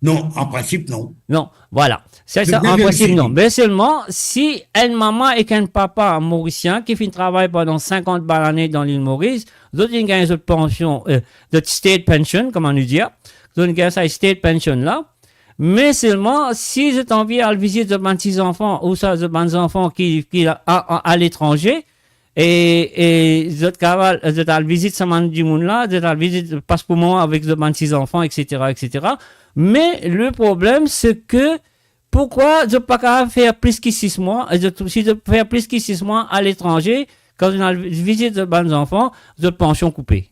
Non, an prinsip, non. Non, vwala. Se Zot sa, bien an prinsip, verifie. Non. Me selman, si enn mama ek enn papa morisien ki finn travay pandan sinkant bann lane dan Lil Moris, zot inn gagn zot pansion, euh, zot state pension, kouma nou dir, zot inn gagn sa state pension la. Me selman, si zot anvi al vizit zot bann ti zanfan, ouswa zot bann zanfan ki, ki a, a, aletranze, e, e zot kapav, zot al vizit sa bann dimoun la, zot al vizit, pas moman avek zot bann ti zanfan, et cetera, et cetera. Me le problem, se ke, poukwa zot pa kapav fer plis ki sis mwa? E zot, si zot fer plis ki sis mwa aletranze, kan zot al vizit zot bann zanfan, zot pansion koupe.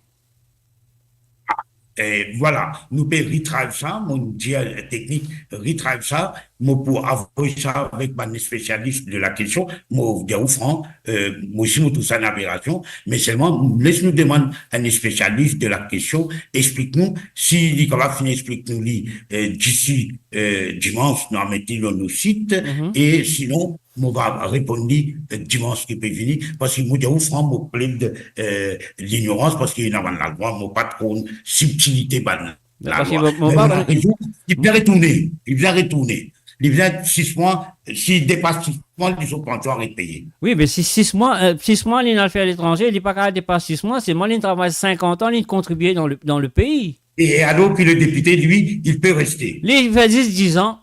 E vwala, nou pe retrieve sa, mo dir teknik retrieve sa, mo pou avoy sa avek bann spesialis de la kestion. Mo dir ou fran, euh, mo osi mo trouv sa enn aberasion, me selman, les nou demann enn spesialis de la kestion, explik nou, si li kapav finn explik nou li, euh, disi, euh, dimans, nou a met li lor nou sit, Mhm. e sinon, mo va reponn li, euh, dimans ki pe vini, parski mo dir ou fran, mo pled, euh, lignorans, parski ena bann lalwa, mo pa tro konn sibtilite bann Non, lalwa. Parski mo, mo, me mo pa, mo, rezon, li bizin retourne, li bizin retourne. Li bizin sis mwa, si depas sis mwa, li so pansion aret peye. Wi, me si sis mwa, eh, sis mwa, li al fer letranze, li pa kapav depas sis mwa, selman li travay sinkant an, li kontribie dan le, dan le pei. E alor ki le depite, li, li pe reste. Li fer zis diz an.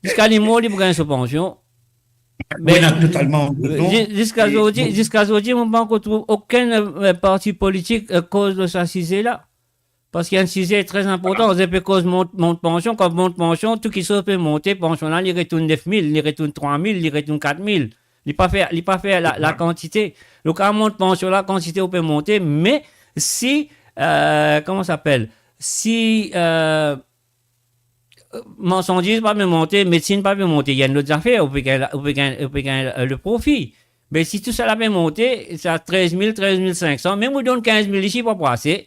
Ziska li mor, li pou gagn so pansion. Wi, me, ena totalman rezon. Zi-, ziska zordi, ziska zordi, mo pa ankor trouv okenn, eh, parti politik, eh, koz de sa size la. Parski enn size tre inportan, zot pe koz mont, mont pansion, kan mont pansion, tou kiksoz pe monte, pansion la, li retourn nef mil, li retourn trwa mil, li retourn kat mil. Li pa fer, li pa fer la, la kantite. Donk, a mont pansion la, kantite ou pe monte, me si, eh, kouma sa apel, si, eh, marsandiz pa pe monte, medsinn pa pe monte, ena lot zafer, ou pe gagn, ou pe gagn, ou pe gagn, eh, le profi. Me si tou sa la pe monte, sa trez mil, trez mil sink san, mem ou donn kinz mil isi, pa pou ase.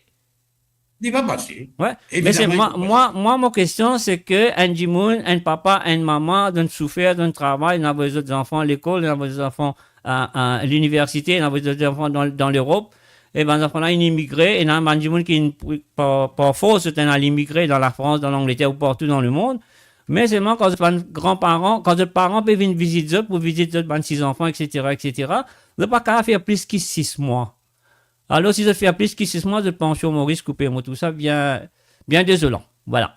Li pa pase. Wi, me se, evidaman, mwa, mwa, mwa, mo kestion, se ke enn dimoun, enn papa, enn mama, zot inn soufer, zot inn travay, inn avoy zot zanfan lekol, inn avoy zot zanfan a, a liniversite, inn avoy zot zanfan dan, dan Lerop, e bann zanfan la inn imigre, ena bann dimoun ki inn, par, par fors, zot inn al imigre dan Lafrans, dan Langleter ou partou dan lemond. Me selman, kan zot bann granparan, kan zot paran pe vinn vizit zot, pou vizit zot bann ti zanfan, etsetera, etsetera, zot pa kapav fer plis ki sis mwa. Alor, si zot fer plis ki sis mwa, zot pansion Moris koupe. Mo trouv sa bien, bien dezolan. Vwala.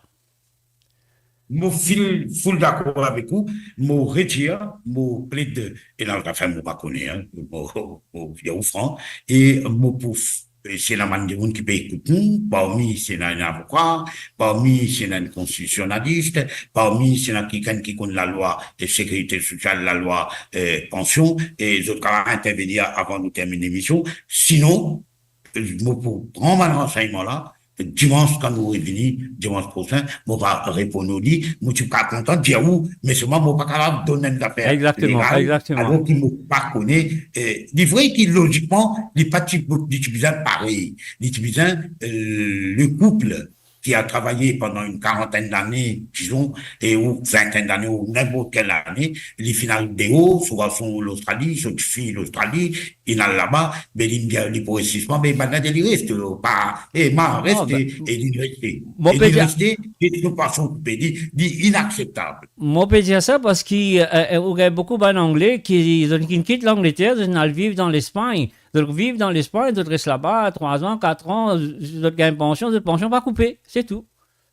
Mo fil, fil dakor avek ou, mo retir, mo pled, ena lot zafer mo pa kone, en, mo, mo dir ou fran, e mo pou f-, e si ena bann dimoun ki pe ekout nou, parmi si ena enn avoka, parmi si ena enn konstitisionalis, parmi si ena kikenn ki konn lalwa, e sekirite sosial, lalwa, e pansion, e zot kapav intervenir avan nou terminn lemision. Sinon, mo pou pran bann ransegnman la, dimans kan nou revini, dimans prosin, mo va reponn ou li, mo ti pa kontan dir ou, me selman mo pa kapav donn enn zafer legal, alor ki mo pa kone, eh, li vre ki lozikman, li pa ti, li ti bizin pare, li ti bizin, eh, le koup ki a travay pandan enn karantenn dane, dizon, e ou vintenn dane, ou ninport kel ane, li finn al deor, so garson Lostrali, so tifi Lostrali, inn al laba, be li, li pou res sis mwa, be bann la dir li reste, pa, e ma reste, e li reste. E li reste, e nou pa fouti pe dir, li inakseptab. Mo pe dir sa parski, eh, eh, ou gagn boukou bann Angle ki, zot inn kit Langleter, zot inn al viv dan Lespagn. Zot viv dan Lespagn, zot res laba trwa an, kat an, zot gagn pansion, zot pansion pa koupe, se tou.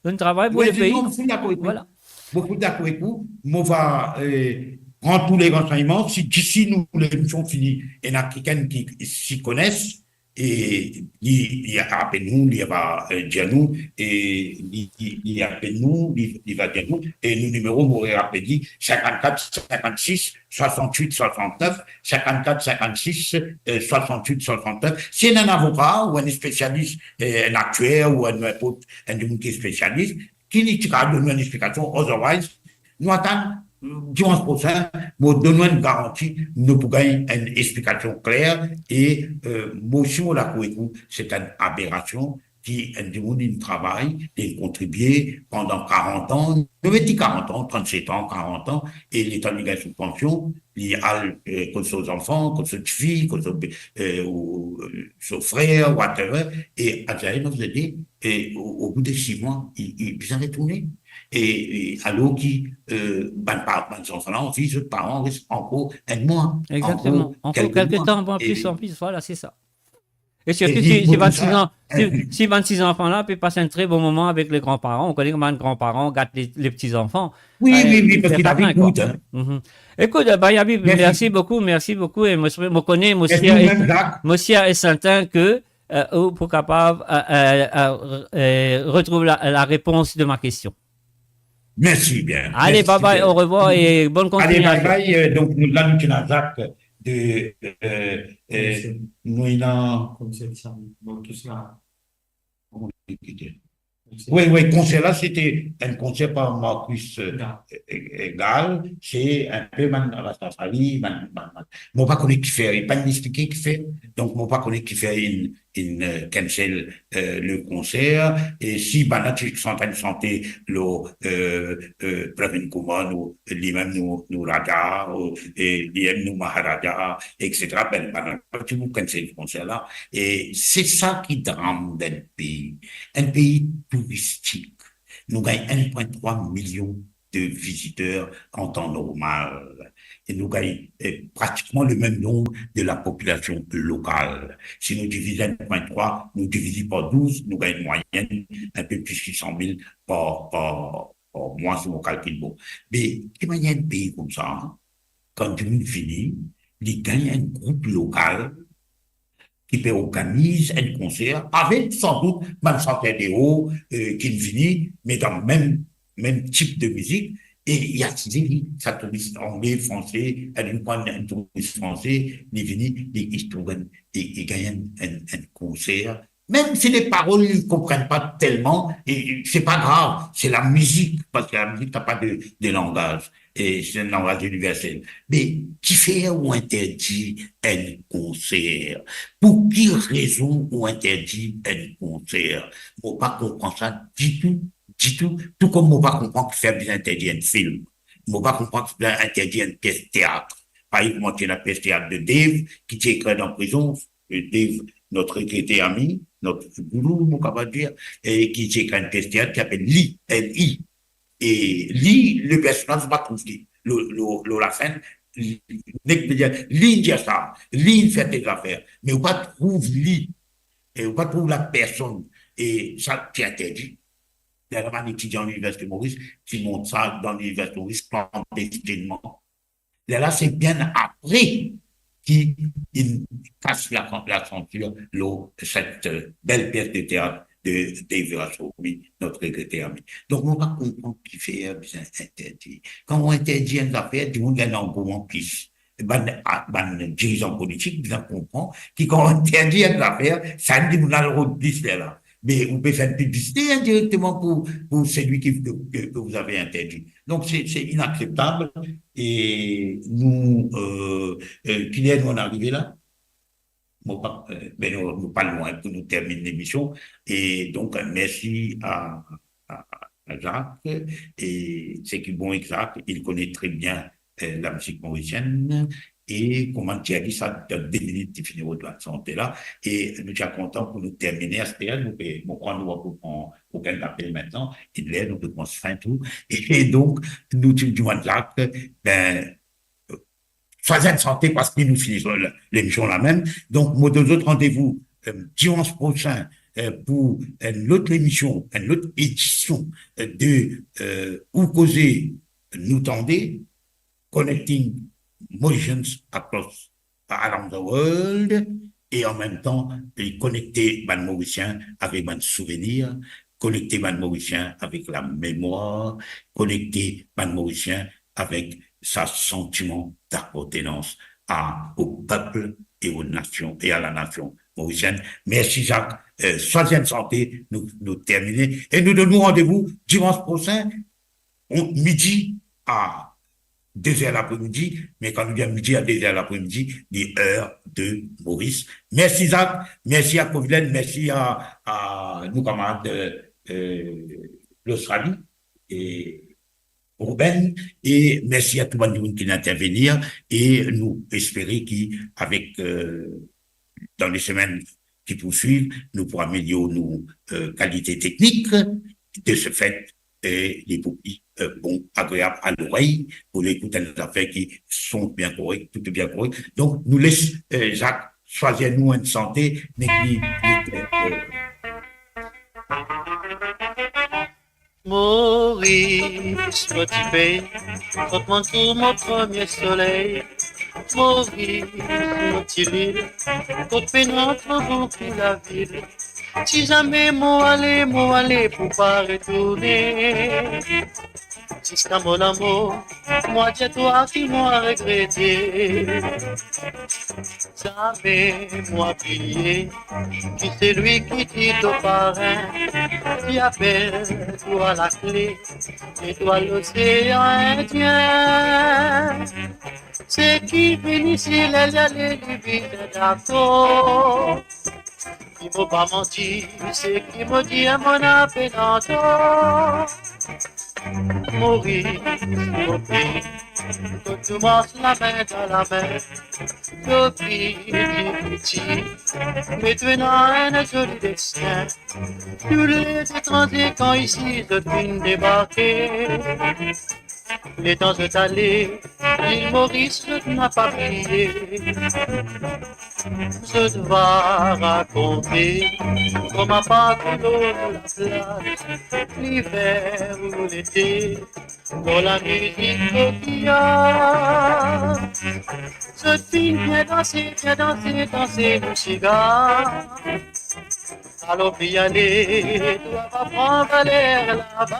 Zot travay pou le pei. Wi, mo finn dakor avek ou. Vwala. Mo finn dakor avek ou. Mo va, eh, pran tou le ransegnman. Si disi nou lemision fini, ena kikenn ki si kone, e li, li apel nou, li va, eh, dir nou, e li, li, li apel nou, li, li va dir nou, e nou nimero, mo rapel li, sinkant-kat sinkant-sis swasant-wit swasant-nef, sinkant-kat sinkant-sis, eh, swasant-wit swasant-nef. Si ena enn avoka ou enn spesialis, eh, enn aktier ou enn ninport enn dimoun ki spesialis, ki li ti kapav donn nou enn explikasion, otherwise, nou atann, mm, dimans prosin, mo donn nou enn garanti, nou pou gagn enn explikasion kler e, eh, mo, si mo dakor avek ou, se enn aberasion, ki enn dimoun inn travay, inn kontribie pandan karant an, nou met li karant an, trannset an, karant an, e letan li gagn so pansion, li al, eh, kot so zanfan, kot so tifi, kot so be-, eh, ou, eh, so frer, whatever, e atraver nou, e o, o bout de sis mwa, li, li bizin retourne. E, e alor ki, eh, bann pa-, bann zanfan la anvi zot paran res ankor enn mwa, ankor kelke mwa. Egzakteman. Ankor kelke tan, an plis, e an plis, vwala, se sa. E sirtou si, si bann ti zan-, si, si bann ti zanfan la pe pas enn tre bon moman avek le granparan, ou kone kouma bann granparan gat le, le ti zanfan. Wi, wi, wi, parski lavi kourt, en. Ekout, eh, Bayabi, mersi boukou, mersi boukou, e mo, mo kone, mo sir e serten ke, eh, ou pou kapav, eh, eh, eh, eh, retrouv la, la repons de ma kestion. Mersi bien. Ale, bye bye, orevwar e bonn kontinyasyon. Ale, bye bye. Euh, donk, nou, la, nou ti ena Zak de, euh, euh, nou ena... Konser sa, bon, tou sa. Kouma li ti apel? Wi, wi, konser la, se ti enn konser par Marcus, euh, Gall. Se enpe bann Rastafari, bann, bann, bann. Mo pa kone kifer, li pa explike kifer. Donk, mo pa kone kifer inn inn, euh, cancel, euh, le konser. E si bann la ti antrain sante lor, euh, euh, Pravin Kumar, nou, limem nou, nou Raja, ou, e limem nou Maharaja, et cetera, be bann la ti pou cancel konser la. E se sa ki dram dan enn pei. Enn pei touristik. Nou gagn enn pwin trwa milion de viziter an tan normal. E nou gagn, eh, pratikman le mem nonb de la popilasion lokal. Si nou diviz enn pwin trwa, nou diviz par douz, nou gagn mwayenn inpe plis ki san mil par, par, par mwa, si mo kalkil bon. Me ki manier enn pei koumsa, kan dimoun vini, li gagn enn group lokal ki pe organiz enn konser avek sandout bann santer deor, eh, ki vini, me dan mem, mem tip de mizik, e li atire li, sa touris angle, franse, enn, li pran enn touris franse, li vini, li, li trouv enn, li, li gagn enn, enn, enn konser. Mem si le parol, li konpran pa telman, e, e, se pa grav, se lamizik, parski lamizik, napa de, de langaz. E se enn langaz iniversel. Me kifer ou interdi enn konser? Pou ki rezon ou interdi enn konser? Mo pa konpran sa ditou, ditou, tou kom mo pa konpran kifer bizin interdi enn fim. Mo pa konpran kifer bizin interdi enn pies teat. Parey kouma ti ena pies teat de Dave, ki ti ekrir dan prizon, eh, Dave, notre regretté ami, notre doulou, mo kapav dir, e ki ti ekrir enn pies teat ki apel Li, L I. E li, le personaz, ou pa trouv li. Lor, lor, lor lafin, li, nek pe dir, li inn dir sa, li inn fer tel zafer, me ou pa trouv li, e ou pa trouv lapersonn, e sa ti interdi. Lerla bann etidian Liniversite Moris ti mont sa dan Liniversite Moris klandestinman. Lerla se bien apre ki inn kas la, la santir lor set, eh, bel pies de teat de Dave Rasoumi, notre regretté ami. Donk, mo pa konpran kifer bizin interdi. Kan ou interdi enn zafer, dimoun gagn langouman plis. Bann, a, bann dirizan politik bizin konpran ki kan ou interdi enn zafer, sa dimoun al rod plis lerla. Me ou pe fer enn piblisite indirekteman pou, pou selwi ki, ke, ke, ke vous avez interdit. Donk, se, se inakseptab. E nou, eh, eh, ki ler nou inn arive la? Mo pa, eh, be nou, nou pa lwin pou nou terminn lemision. E donk, mersi a, a, a Jacques. E seki bon ek Jacques, il connaît très bien, eh, la musique mauricienne. E kouma ti a di sa, dan de minit, ti fini rod bann sante la. E nou ti a kontan pou nou termine aster, nou pe, mo krwar nou pa pou pran okenn apel aster, e ler nou pe pran fin tou. E, e donk, nou ti dimann Jacques, be, swazir enn sante parski nou fini le, lemision la mem. Donk, mo donn zot randevou, eh, dimans prosin, eh, pou enn lot lemision, enn lot edision, eh, de, eh, Ou Koze, Nou Tande, Connecting Mauritians Across, Around the World, e an mem tan, li konekte bann Morisien avek bann souvenir, konekte bann Morisien avek lamemwar, konekte bann Morisien avek sa santiman d'apartenans a, au peuple et aux nations, et à la nation mauricienne. Mersi, Jacques. Eh, swazir enn sante, nou, nou termine. E nou donn nou randevou dimans prosin, on, midi a de zer lapremidi, me kan nou dir midi a de zer lapremidi, li er de Moris. Mersi, Jacques. Mersi a Covilène. Mersi a, a nou kamarad, eh, Lostrali. E Ruben, e mersi a tou bann dimoun ki inn intervenir, e nou espere ki avek, eh, dan le semenn ki pou swiv, nou pou amelior nou, eh, kalite teknik. De se fet, eh, li pou pli, eh, bon, agreab a lorey, pou nou ekout enn zafer ki son bien korek, tou bien korek. Donk, nou les, eh, Jacques swazir nou enn sante, nek li, li, eh, Moris, mo ti pei, kot monn trouv mo premie soley. Moris, mo ti lil, kot pena tro boukou lavil. Si zame mo ale, mo ale pou pa retourne. Ziska mo lanmor, mo a dir twa ki mo a regrete. Zame mo a bliye ki selwi ki ti to parin, ti apel twa lakle, e twa losean Indien. Seki vini si ler li ale, li bizin dakor. Si mo pa manti, seki mo dir, mo napa pena tor. Moris, mo pei, kot nou mars lame dan lame. Sophie, piti, me to ena enn zoli destin. Tou les etranze kan isi zot vinn debarke. Letan zot ale, Lil Moris zot napa bliye. Zot va rakonte kouma partou lor laplas, liver ou lete, dan lamizik kokiya. Zot finn bien danse, bien danse, danse nou siga. Alor, pe ale, to va pran valer laba.